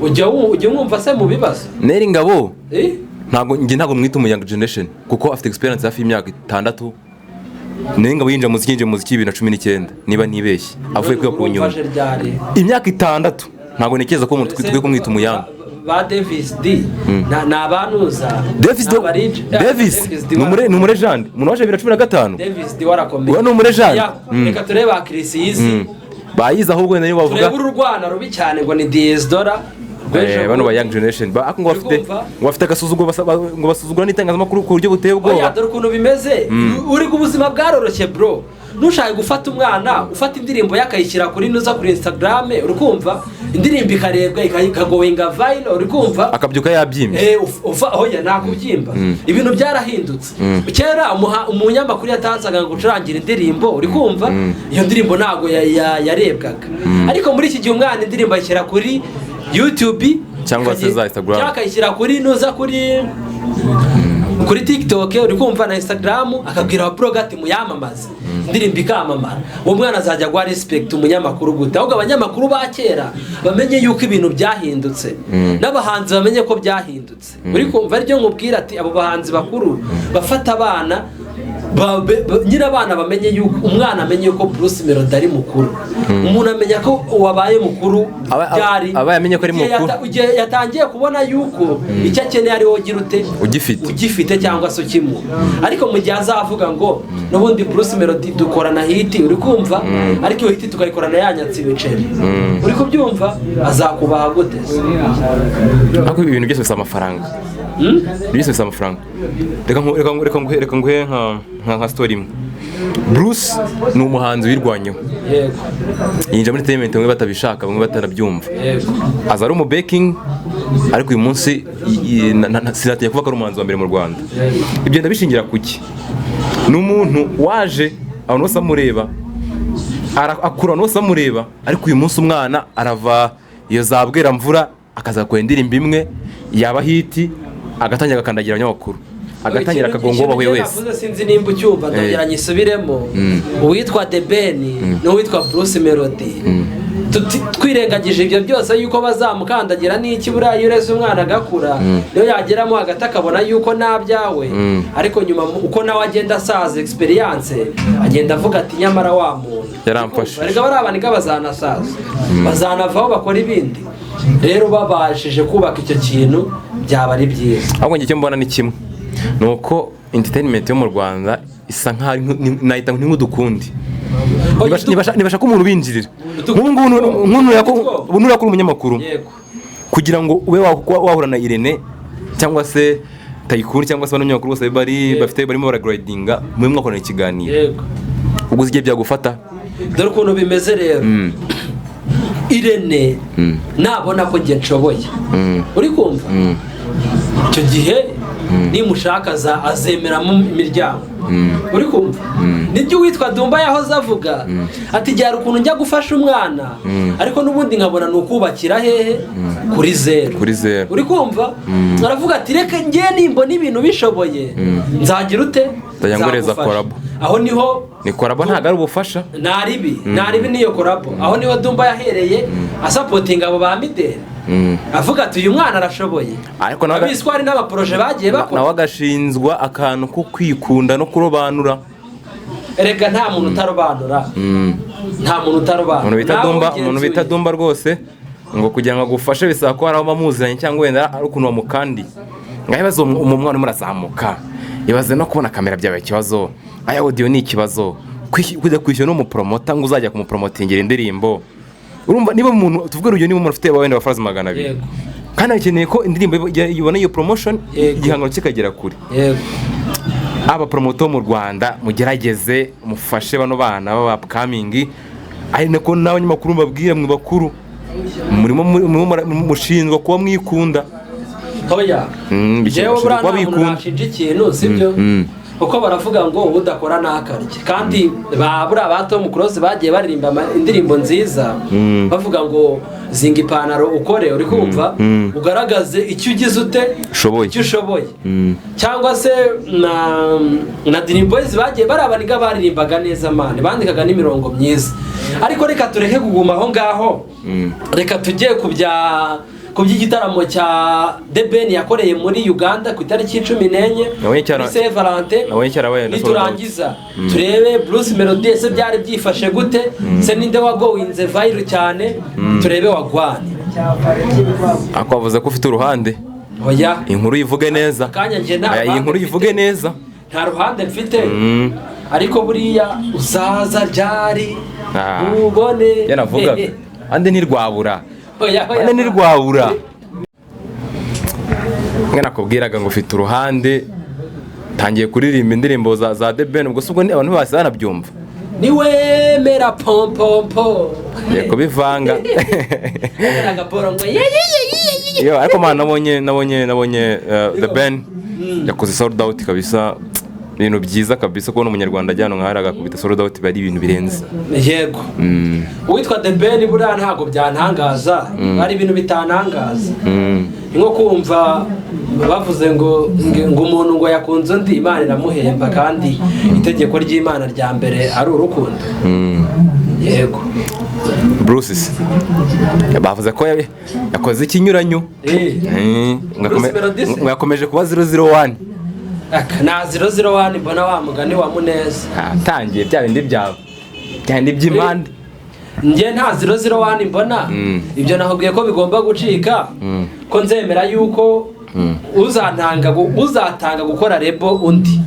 Speaker 2: Ujya umwumva se mu bibazo?
Speaker 1: Nel Ngabo,
Speaker 2: Eh?
Speaker 1: ntabwo njye ntabwo mwita umu young generation, kuko afite experience hafi y'imyaka 6. Nel Ngabo yinjiye mu muziki 2019 niba ntibeshye, avuye kwiga ku
Speaker 2: Urumva
Speaker 1: Nyundo.
Speaker 2: aje ryari?
Speaker 1: Imyaka 6, ntabwo ntekereza ko umuntu twe kumwita umuyoung.
Speaker 2: Ba Davis D ni abanuza.
Speaker 1: Davis
Speaker 2: Ni abarije.
Speaker 1: Davis
Speaker 2: Davis D
Speaker 1: ni umulegend, umuntu waje 2015.
Speaker 2: Davis D warakomeye.
Speaker 1: Uwo ni umulegend.
Speaker 2: Ya, reka turebe ba Chris Easy.
Speaker 1: Bayize ahubwo wenda niyo bavuga.
Speaker 2: Turebe uru rwana rubi cyane ngo ni Diez Dola. Rw'ejo
Speaker 1: Bano ba
Speaker 2: bundi.
Speaker 1: young generation ariko ngo bafite
Speaker 2: Uri kumva?
Speaker 1: ngo bafite agasuzuguro, ngo basuzugura n'itangazamakuru ku buryo buteye
Speaker 2: Oya,
Speaker 1: ubwoba.
Speaker 2: dore ukuntu bimeze. Uri ubuzima bwaroroshye, bro. Ntushake gufata umwana, ufata indirimbo ye akayishyira kuri nuza, kuri Instagram, uri kumva, indirimbo ikarebwa, ikagoinga viral, uri kumva?
Speaker 1: Akabyuka yabyimbye.
Speaker 2: Oya, nta kubyimba. Ibintu byarahindutse. Kera umunyamakuru yatanzaga ngo gucurangira indirimbo, uri kumva, iyo ndirimbo ntabwo yarebwaga. Ariko muri iki gihe umwana indirimbo ayishyira kuri YouTube
Speaker 1: Cyangwa se za Instagram.
Speaker 2: Cyangwa akayishyira kuri nuza, kuri TikTok, uri kumva, na Instagram, akabwira abablogger ati muyamamaze, indirimbo ikamamara. Uwo mwana azajya guha respect umunyamakuru gute? Ahubwo abanyamakuru ba kera bamenye yuko ibintu byahindutse, n'abahanzi bamenye ko byahindutse, uri kumva? Aribyo nkubwira ati abo bahanzi bakuru bafata abana nyine abana bamenye yuko, umwana amenye yuko Bruce Melody ari mukuru. Umuntu amenya ko wabaye mukuru byari
Speaker 1: Aba yamenye ko ari
Speaker 2: igihe
Speaker 1: mukuru.
Speaker 2: Igihe yatangiye kubona yuko icyo akeneye ari wowe ugira ute?
Speaker 1: Ugifite.
Speaker 2: Ugifite cyangwa se ukimuha. Ariko mu gihe azavuga ngo n'ubundi Bruce Melody dukorana hit, uri kumva, ariko iyo hit tukayikorana yanyatse ibiceri, uri kubyumva, azakubaha gute se?
Speaker 1: Ariko ibintu byose bisaba amafaranga. Ibintu byose bisaba amafaranga. Reka nguhe nka story imwe. Bruce ni umuhanzi wirwanyeho. Yinjira muri entertainment bamwe batabishaka, bamwe batarabyumva. Aza ari umu backing, ariko uyu munsi sinatinya kuvuga ko ari umuhanzi wa mbere mu Rwanda. Ibyo ndabishingira kuki? Ni umuntu waje abantu bose bamureba, akura abantu bose bamureba. Ariko uyu munsi umwana arava iyo za Bweramvura, akaza gukora indirimbo imwe yaba hit, agatangira agakandagira abanyamakuru, agatangira akagonga uwo bahuye
Speaker 2: Ikintu
Speaker 1: wese.
Speaker 2: navuze, sinzi nimba ucyumva, ndongera nyisubiremo. Uwitwa The Ben n'uwitwa Bruce Melody, twirengagije ibyo byose yuko bazamukandagira n'iki, buriya iyo ureze umwana agakura, niyo yageramo hagati akabona yuko nta byawe. Ariko nyuma uko nawe agenda asaza, experience, agenda avuga ati nyamara wa muntu
Speaker 1: Yaramfashije.
Speaker 2: Erega bariya baniga bazanasaza, bazanavaho bakora ibindi. Rero babashije kubaka icyo kintu byaba ari byiza.
Speaker 1: Ahubwo njye icyo mbona ni kimwe, ni uko entertainment yo mu Rwanda isa nkaho nahita nk'udukundi. Nibashaka umuntu ubinjirira nk'ubu ngubu, nk'ubu nuriya kuri umunyamakuru, kugira ngo ube wahura na Irene cyangwa se Tayikuni cyangwa se abanyamakuru bose bari bafite barimo baragrindinga, mube mwakorana ikiganiro, ubwo uzi igihe byagufata.
Speaker 2: Dore ukuntu bimeze rero. Irene nabona ko njye nshoboye, uri kumva, icyo gihe nimushaka azemeramo imiryango, uri kumva? Nibyo uwitwa Dumba yahoze avuga ati igihe hari ukuntu njya gufasha umwana, ariko n'ubundi nkabona ni ukubakira hehe? Kuri zeru.
Speaker 1: Kuri zeru.
Speaker 2: Uri kumva? Aravuga ati reka njye nimbona ibintu bishoboye nzagira ute?
Speaker 1: Nzajya ngoreza
Speaker 2: Nzagufasha.
Speaker 1: Collabo.
Speaker 2: Aho niho
Speaker 1: Ni collabo, ntabwo ari ubufasha.
Speaker 2: Ntaribi, ntaribi niyo collabo. Aho niho Dumba yahereye asupportinga abo ba mideli, avuga ati uyu mwana arashoboye.
Speaker 1: Ariko nawe
Speaker 2: Abizi ko hari n'abaprojet bagiye bakora.
Speaker 1: Nawe agashinzwa akantu ko kwikunda no kurobanura.
Speaker 2: Erega nta muntu utarobanura, nta muntu utarobanura.
Speaker 1: Umuntu bita
Speaker 2: Nawe
Speaker 1: Dumba,
Speaker 2: ugenzuye.
Speaker 1: umuntu bita Dumba rwose, ngo kugira ngo agufashe bisaba ko hari aho bamuziranye cyangwa wenda ari ukuntu bamukandiye. Ngaho ibibazo, umu mwana urimo urazamuka, ibaze no kubona kamera byabaye ikibazo, aya audio ni ikibazo, kujya kwishyura n'umupromoter ngo uzajya kumupromotingira indirimbo. Urumva, niba umuntu, tuvuge urugero, niba umuntu ufite wenda abafarasi 200, kandi akeneye ko indirimbo ibona iyo promotion, igihangano kikagera kure, abapromoter bo mu Rwanda mugerageze mufashe bano bana b'aba upcoming. Ari nako n'abanyamakuru mbabwira, mwe bakuru murimo mushinzwe kuba mwikunda.
Speaker 2: Oya,
Speaker 1: Bishinzwe
Speaker 2: jewe buriya
Speaker 1: kuba
Speaker 2: nta muntu
Speaker 1: bikunda.
Speaker 2: nashinja ikintu, sibyo? Kuko baravuga ngo udakora ntakarye. Kandi ba buriya ba Tom Close bagiye baririmba indirimbo nziza, bavuga ngo zinga ipantaro ukore, uri kumva, ugaragaze icyo ugize ute?
Speaker 1: Ushoboye.
Speaker 2: Icyo ushoboye. Cyangwa se na Dream Boys bagiye barabaniga, baririmbaga neza man, bandikaga n'imirongo myiza. Ariko reka tureke kuguma aho ngaho, reka tujye ku by'igitaramo cya The Ben yakoreye muri Uganda ku itariki 14
Speaker 1: Nabonye
Speaker 2: kuri Saint Valentin.
Speaker 1: Nabonye cyarabaye na sold out.
Speaker 2: Niturangiza turebe Bruce Melody, ese byari byifashe gute? Se ninde wagoinze viral cyane? Turebe wagwane.
Speaker 1: Ako wavuze ko ufite uruhande.
Speaker 2: Oya.
Speaker 1: Inkuru yivuge neza.
Speaker 2: Akanya njye nta
Speaker 1: Aya, iyi
Speaker 2: ruhande
Speaker 1: nkuru
Speaker 2: mfite.
Speaker 1: yivuge neza.
Speaker 2: Nta ruhande mfite, ariko buriya uzaza ryari
Speaker 1: Ah.
Speaker 2: ubone?
Speaker 1: Yanavugaga andi ntirwabura.
Speaker 2: Oya, oya.
Speaker 1: Andi ntirwabura. Mwe nakubwiraga ngo ufite uruhande, tangiye kuririmba indirimbo za The Ben, ubwo si ubwo abantu bose banabyumva.
Speaker 2: Niwemera pompompo.
Speaker 1: Ngiye kubivanga.
Speaker 2: Agaporo ngo ye ye ye ye ye.
Speaker 1: Yo, ariko man, nabonye The Ben yakoze sold out kabisa, ibintu byiza kabisa. Kubona umunyarwanda ajyana nka hariya agakubita sold out biba ari ibintu birenze.
Speaker 2: Yego, uwitwa The Ben buriya ntabwo byantangaza, ari ibintu bitantangaza. Ni nko kumva bavuze ngo umuntu ngo yakunze undi, Imana iramuhemba, kandi itegeko ry'Imana rya mbere ari urukundo. Yego.
Speaker 1: Bruce se bavuze ko yakoze ikinyuranyo.
Speaker 2: Bruce Melody se?
Speaker 1: Ngo yakomeje kuba 001.
Speaker 2: Aka, nta 001 mbona wa mugani wa Muneza.
Speaker 1: Atangiye bya bindi byawe, bya bindi by'impande.
Speaker 2: Njye nta 001 mbona. Ibyo nakubwiye ko bigomba gucika, ko nzemera yuko uzatanga gukora label, undi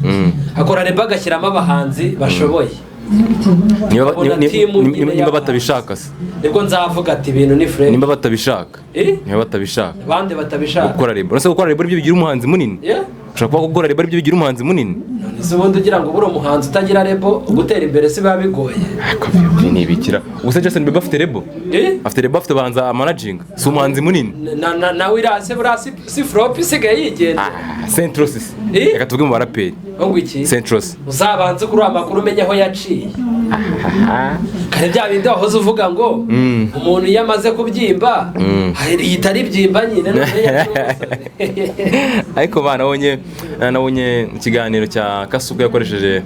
Speaker 2: akora label agashyiramo abahanzi bashoboye.
Speaker 1: Niba
Speaker 2: Ukabona team nyine
Speaker 1: niba
Speaker 2: y'abahanzi.
Speaker 1: batabishaka se?
Speaker 2: Nibwo nzavuga ati ibintu ni fresh.
Speaker 1: Nimba batabishaka?
Speaker 2: Eh?
Speaker 1: Niba batabishaka?
Speaker 2: Abandi batabishaka.
Speaker 1: Gukora label, uretse gukora label aribyo bigira umuhanzi munini?
Speaker 2: Yeah?
Speaker 1: Ushobora kuba gukora label aribyo bigira umuhanzi munini.
Speaker 2: None se ubundi ugira ngo ubure umuhanzi utagira label, gutera imbere si biba bigoye?
Speaker 1: Ariko ibyo ni ibikira. Ubuse Justin Bieber afite label?
Speaker 2: Eh?
Speaker 1: Afite label, afite abahanzi managing, si umuhanzi munini?
Speaker 2: Nawe irase buriya si flop isigaye yigenza.
Speaker 1: Ah, Centrosis.
Speaker 2: Eh?
Speaker 1: Reka tuvuge mu baraperi.
Speaker 2: Ngo iki?
Speaker 1: Centros.
Speaker 2: Uzabanze kuri amakuru umenye aho yaciye kare, bya bindi wahoze uvuga ngo umuntu iyo amaze kubyimba yita aribyimba nyine, none yaciye umusore.
Speaker 1: Ariko ba nabonye ikiganiro cya Kasuku yakoresheje,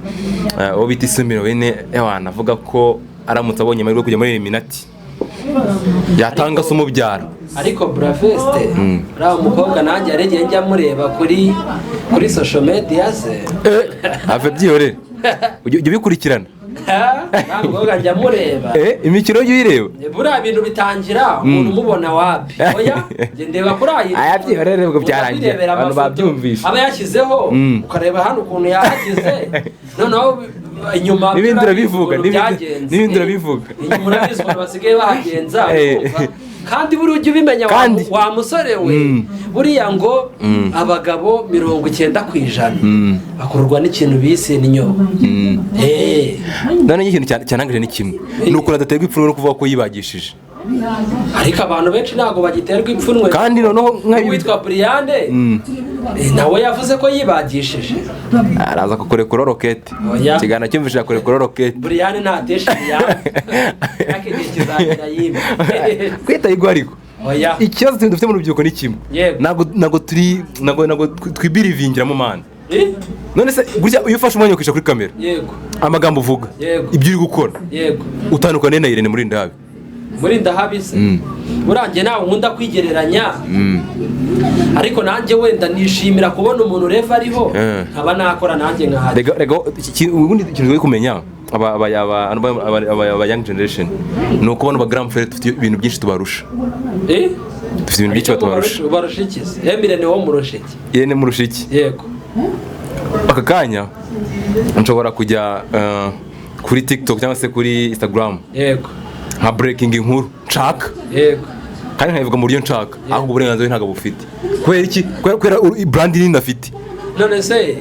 Speaker 1: uwo bita Isumiro bene ewana, avuga ko aramutse abonye amahirwe yo kujya muri Illuminati yatanga se umubyara.
Speaker 2: Ariko Braveste, uriya mukobwa nanjye yaregeye njya mureba kuri social media ze.
Speaker 1: Have, byihorere, ujya ubikurikirana.
Speaker 2: Uriya mukobwa njya mureba.
Speaker 1: Imikino ujya uyireba?
Speaker 2: Buriya bintu bitangira umuntu umubona wapi, oya, njye ndeba kuri ayi.
Speaker 1: Aya, byihorere, ubwo
Speaker 2: Uza
Speaker 1: byarangiye.
Speaker 2: kwirebera
Speaker 1: Abantu
Speaker 2: amafoto
Speaker 1: babyumvise.
Speaker 2: aba yashyizeho, ukareba hano ukuntu yahagize, noneho inyuma
Speaker 1: N'ibindi urabivuga,
Speaker 2: ukuntu byagenze.
Speaker 1: n'ibindi urabivuga.
Speaker 2: Inyuma urabizi ukuntu basigaye bahagenza.
Speaker 1: Eh.
Speaker 2: Urumva? Kandi buriya ujya ubimenya wa
Speaker 1: Kandi-
Speaker 2: wa musore we, buriya ngo abagabo 90% bakururwa n'ikintu bise ninyo.
Speaker 1: None ikintu cyanangaje ni kimwe, ni ukuntu adaterwa ipfunwe no kuvuga ko yibagishije.
Speaker 2: Ariko abantu benshi ntabwo bagiterwa ipfunwe.
Speaker 1: Kandi noneho
Speaker 2: Uwitwa Briane, nawe yavuze ko yibagishije.
Speaker 1: Araza kukurekura rokete.
Speaker 2: Oya.
Speaker 1: Ikiganiro cyumvise yakurekura rokete.
Speaker 2: Briane ntatesha Briane, ariko igihe kizagera yibe.
Speaker 1: Kwita igwa ariko.
Speaker 2: Oya.
Speaker 1: Ikibazo twe dufite mu rubyiruko ni kimwe.
Speaker 2: Yego.
Speaker 1: Ntabwo turi, ntabwo twibirivingiramo, man.
Speaker 2: Eh?
Speaker 1: None se gutya iyo ufashe umwanya ukicara kuri kamera, amagambo uvuga, ibyo uri gukora, utandukanye na Irene muri Ndahabi?
Speaker 2: Muri Ndahabi se, burangiye ntawe nkunda kwigereranya, ariko nanjye wenda nishimira kubona umuntu ureva ariho, nkaba nakora nanjye nkahari.
Speaker 1: Rega ubundi ikintu turi kumenya aba young generation ni uko bano ba grand frère dufite ibintu byinshi tubarusha.
Speaker 2: Eh?
Speaker 1: Dufite ibintu byinshi batubarusha.
Speaker 2: Ubarusha iki se? Emile ni wowe murusha iki?
Speaker 1: Irene murusha iki?
Speaker 2: Yego.
Speaker 1: Aka kanya nshobora kujya kuri TikTok cyangwa se kuri Instagram, nka breaking inkuru nshaka, kandi nkayivuga mu buryo nshaka, ahubwo uburenganzira ntabwo bufite. Kubera iki? Kubera brand nini afite.
Speaker 2: None se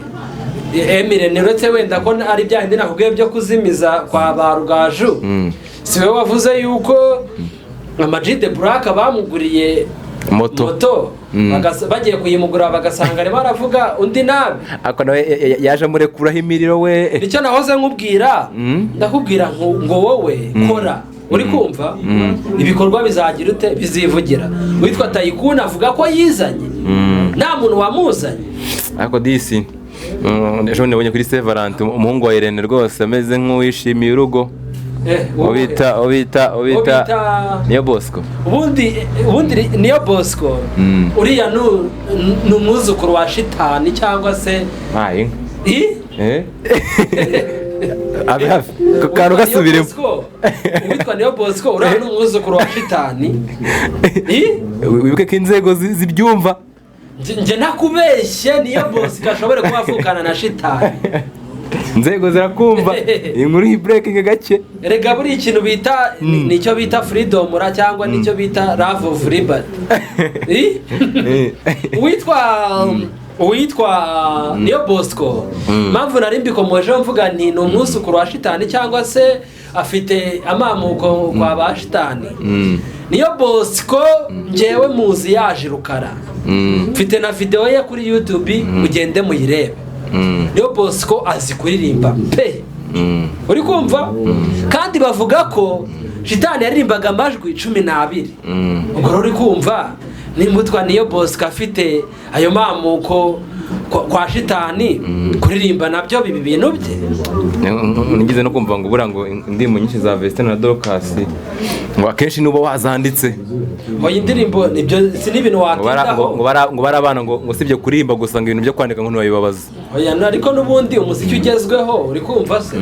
Speaker 2: Emile, nuretse wenda ko ari bya bindi nakubwiye byo kuzimiza kwa ba Rugaju, si wowe wavuze yuko Ama G The Black bamuguriye
Speaker 1: Moto.
Speaker 2: Moto, bagiye kuyimugura bagasanga arimo aravuga undi nabi?
Speaker 1: Ariko nawe yaje amurekuraho imiriro we.
Speaker 2: Nicyo nahoze nkubwira, ndakubwira ngo wowe kora, uri kumva ibikorwa bizagira ute, bizivugira. Witwa Tayikuni avuga ko yizanye, nta muntu wamuzanye.
Speaker 1: Ariko disi, ejo bundi nabonye kuri Saint Valentin umuhungu wa Irene rwose ameze nk'uwishimiye urugo.
Speaker 2: Wowe.
Speaker 1: Uwo bita
Speaker 2: Uwo bita-
Speaker 1: Niyo Bosco.
Speaker 2: Ubundi Niyo Bosco, uriya ni umwuzukuru wa shitani cyangwa se
Speaker 1: Ntaye.
Speaker 2: I?
Speaker 1: Eh, abe hafi ako kantu
Speaker 2: Uwitwa Niyo
Speaker 1: gasubiremo.
Speaker 2: Bosco, uwitwa Niyo Bosco uriya ni umwuzukuru wa shitani. I?
Speaker 1: Wibuke ko inzego zibyumva.
Speaker 2: Njye ntakubeshye, Niyo Bosco ashobore kuba avukana na shitani.
Speaker 1: Inzego zirakumva inkuru iyi, breaking gake.
Speaker 2: Erega buriya ikintu bita nicyo bita freedom ra, cyangwa nicyo bita love of liberty. Eh? Uwitwa Niyo Bosco, mpamvu nari mbikomojeho mvuga nti ni umwuzukuru wa shitani cyangwa se afite amamuko kwa ba shitani. Niyo Bosco ngewe muzi yaje Rukara, mfite na videwo ye kuri YouTube, mugende muyirebe. Niyo Bosco azi kuririmba pe. Uri kumva? Kandi bavuga ko shitani yaririmbaga amajwi 12. Ubwo rero uri kumva nimba Niyo Bosco afite ayo mamuko kwa shitani, kuririmba nabyo biba ibintu bye.
Speaker 1: Nigeze no kumva ngo buriya ngo indirimbo nyinshi za Vestine na Dorcas ngo akenshi nuba wazanditse.
Speaker 2: Oya, indirimbo nibyo, si n'ibintu
Speaker 1: Ngo
Speaker 2: watindaho.
Speaker 1: ngo bari abana, ngo usibye kuririmba gusa, ngo ibintu byo kwandika ngo ntibabibabaza.
Speaker 2: Oya, ariko n'ubundi umuziki ugezweho, uri kumva se?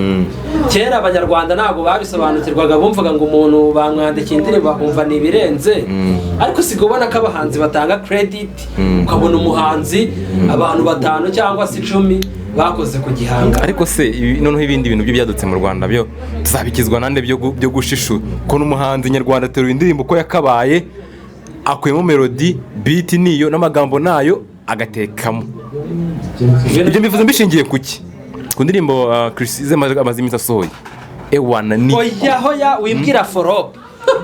Speaker 2: Kera Abanyarwanda ntabwo babisobanukirwaga, bumvaga ngo umuntu bamwandikiye indirimbo bakumva ni ibirenze, ariko usigaye ubona ko abahanzi batanga credit, ukabona umuhanzi abantu batanu cyangwa se 10 bakoze ku gihangano.
Speaker 1: Ariko se noneho ibindi bintu byo byadutse mu Rwanda byo tuzabikizwa nande, byo gushishu ko n'umuhanzi nyarwanda ateruye indirimbo uko yakabaye, akuyemo melody, beat niyo n'amagambo nayo agatekamo? Ibyo mbivuze mbishingiye ku ki? Ku ndirimbo Chris Eazy amaze iminsi asohoye, ewana ni
Speaker 2: Oya, hoya, wimbwira flop.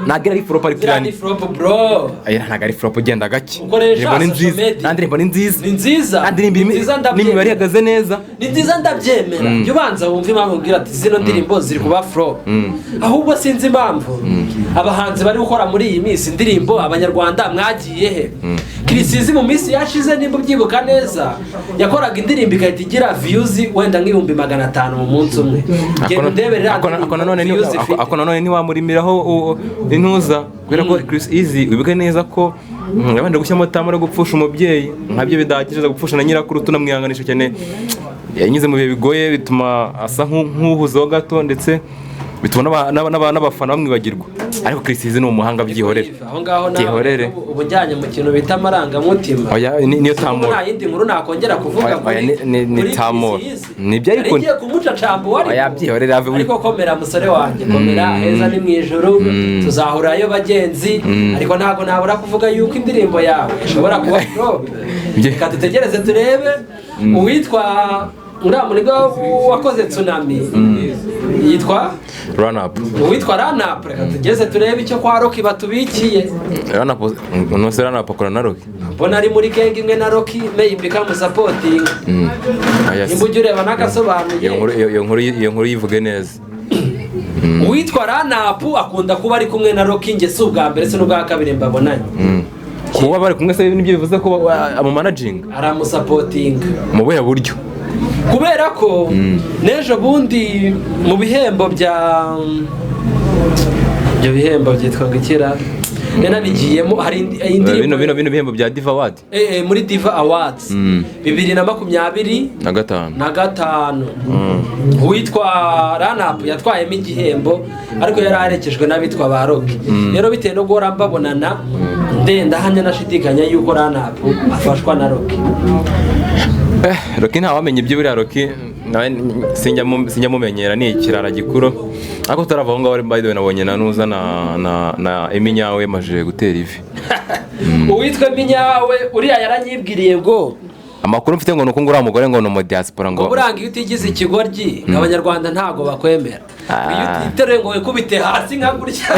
Speaker 1: Ntabwo ari flop, ariko
Speaker 2: Ziriya ni flop, bro.
Speaker 1: Aya ntabwo ari flop, ugenda gake.
Speaker 2: Ukoresha
Speaker 1: Indirimbo ni
Speaker 2: social
Speaker 1: nziza.
Speaker 2: media.
Speaker 1: Nta ndirimbo ni nziza.
Speaker 2: Ni nziza.
Speaker 1: Nta ndirimbo
Speaker 2: Ni nziza,
Speaker 1: n'imibare
Speaker 2: ndabyemera.
Speaker 1: ihagaze neza.
Speaker 2: Ni nziza, ndabyemera. Jya ubanza wumve impamvu mbwira ati zino ndirimbo ziri kuba flop. Ahubwo sinzi impamvu abahanzi bari gukora muri iyi minsi indirimbo. Abanyarwanda mwagiye he? Chriss Eazy mu minsi yashize, nimba ubyibuka neza, yakoraga indirimbo igahita igira views wenda nka 500,000 mu munsi umwe. Genda undebere iriya
Speaker 1: Ako nanone
Speaker 2: ndirimbo views ifite.
Speaker 1: Ako nanone ntiwamurimiraho intuza, kubera ko Chris Eazy wibuke neza ko yabanje gushyiramo tamu no gupfusha umubyeyi nkabyo bidahagije, aza gupfusha na nyirakuru. Tunamwihanganisha cyane, yanyuze mu bihe bigoye bituma asa nk'uhuzeho gato, ndetse bituma n'abafana bamwibagirwa, ariko Chris Eazy ni umuhanga, byihorere.
Speaker 2: Aho ngaho nawe
Speaker 1: Byihorere.
Speaker 2: uba ujyanye mu kintu bita amarangamutima.
Speaker 1: Oya, niyo
Speaker 2: Kuko
Speaker 1: tamura.
Speaker 2: nta yindi nkuru nakongera kuvuga
Speaker 1: Oya, oya, ni
Speaker 2: kuri
Speaker 1: Tamora.
Speaker 2: Chris Eazy.
Speaker 1: Nibyo ariko-
Speaker 2: Nari ngiye kumucacamba uwo ariko.
Speaker 1: Oya, byihorere,
Speaker 2: Ariko komera musore wanjye, komera, heza ni mu ijuru, tuzahurayo bagenzi. Ariko ntabwo nabura kuvuga yuko indirimbo yawe ishobora kuba flop. Reka dutegereze turebe uwitwa uriya muniga wakoze Tsunami yitwa
Speaker 1: Run Up.
Speaker 2: Uwitwa Run Up, reka tugeze turebe icyo kwa Rocky batubikiye.
Speaker 1: Run Up, nose Run Up akora na Rocky?
Speaker 2: Mbona ari muri gang imwe na Rocky, maybe kamusupportinga.
Speaker 1: Oya,
Speaker 2: Nimba ujya ureba n'agasobanuye.
Speaker 1: Iyo nkuru yivuge neza.
Speaker 2: Uwitwa Run Up akunda kuba ari kumwe na Rocky, njye si ubwa mbere si n'ubwa kabiri mbabonanye.
Speaker 1: Kuba bari kumwe se nibyo bivuze ko amumanaginga?
Speaker 2: Aramusupportinga.
Speaker 1: Mu buhe buryo?
Speaker 2: Kubera ko n'ejo bundi mu bihembo bya ibyo bihembo byitwa ngo ikira nabigiyemo, hari indirimbo
Speaker 1: Bino bihembo bya Diva Award.
Speaker 2: Muri Diva Awards 2025.
Speaker 1: Na gatanu.
Speaker 2: Na gatanu, uwitwa Run Up yatwayemo igihembo, ariko yari aherekejwe n'abitwa ba Rocky. Rero bitewe no guhora mbabonana, ndenda hamya nashidikanya yuko Run Up afashwa na Rocky.
Speaker 1: Rocky ntawamenya ibyo, buriya Rocky nawe sinjya mumenyera, ni ikirara gikuru. Ariko tutarava aho ngaho, by the way, nabonye na nuza na Emmy Nyawe yamajije gutera ivi.
Speaker 2: Uwitwa Minyawe uriya yaranyibwiriye ngo
Speaker 1: Amakuru mfite ngo ni uko ngo uriya mugore ngo ni umu diaspora ngo
Speaker 2: ngo buranga iyo utigize ikigoryi ngo Abanyarwanda ntabwo bakwemera. Iyo utiteruye ngo wikubite hasi nka gutya,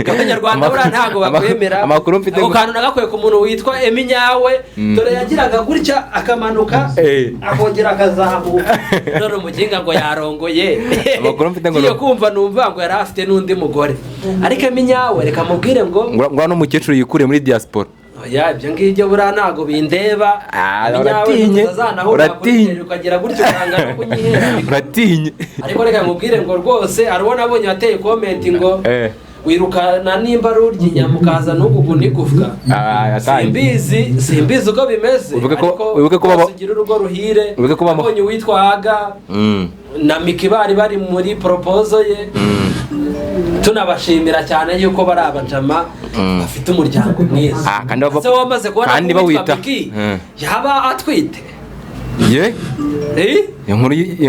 Speaker 2: ngo Abanyarwanda buriya ntabwo bakwemera.
Speaker 1: Amakuru mfite
Speaker 2: Ako kantu nagakwiye ku muntu witwa Emmy Nyawe, dore yagiraga gutya akamanuka, akongera akazamuka, none umuginga ngo yarongoye.
Speaker 1: Amakuru mfite ngo
Speaker 2: Ngiye kumva numva ngo yari afite n'undi mugore, ariko Emmy Nyawe reka mubwire ngo
Speaker 1: ngo hano umukecuru yikuriye muri diaspora.
Speaker 2: Oya, ibyo ngibyo buriya ntabwo bindeba.
Speaker 1: Ah,
Speaker 2: Emmy Nyawe
Speaker 1: uratinye,
Speaker 2: tutazanahurira kuri
Speaker 1: uratinye.
Speaker 2: tele ukagira gutyo ukanga no kunyihera.
Speaker 1: Uratinye.
Speaker 2: Ariko reka nkubwire ngo rwose hari uwo nabonye wateye comment ngo wirukana nimba ari urya inyama ukaza n'uguguna igufwa.
Speaker 1: Ah, yatangiye.
Speaker 2: Simbizi, simbizi uko bimeze, ariko
Speaker 1: Wibuke ko
Speaker 2: rwose ugira urugo ruhire.
Speaker 1: Wibuke ko
Speaker 2: Nabonye uwitwa Aga na Miki bari bari muri proposal ye. Tunabashimira cyane yuko bari abajama bafite umuryango mwiza.
Speaker 1: Ah, kandi
Speaker 2: Ese wamaze kubona
Speaker 1: kandi
Speaker 2: ko uwitwa
Speaker 1: bawita.
Speaker 2: Miki yaba atwite?
Speaker 1: Ye.
Speaker 2: Eh?
Speaker 1: Iyo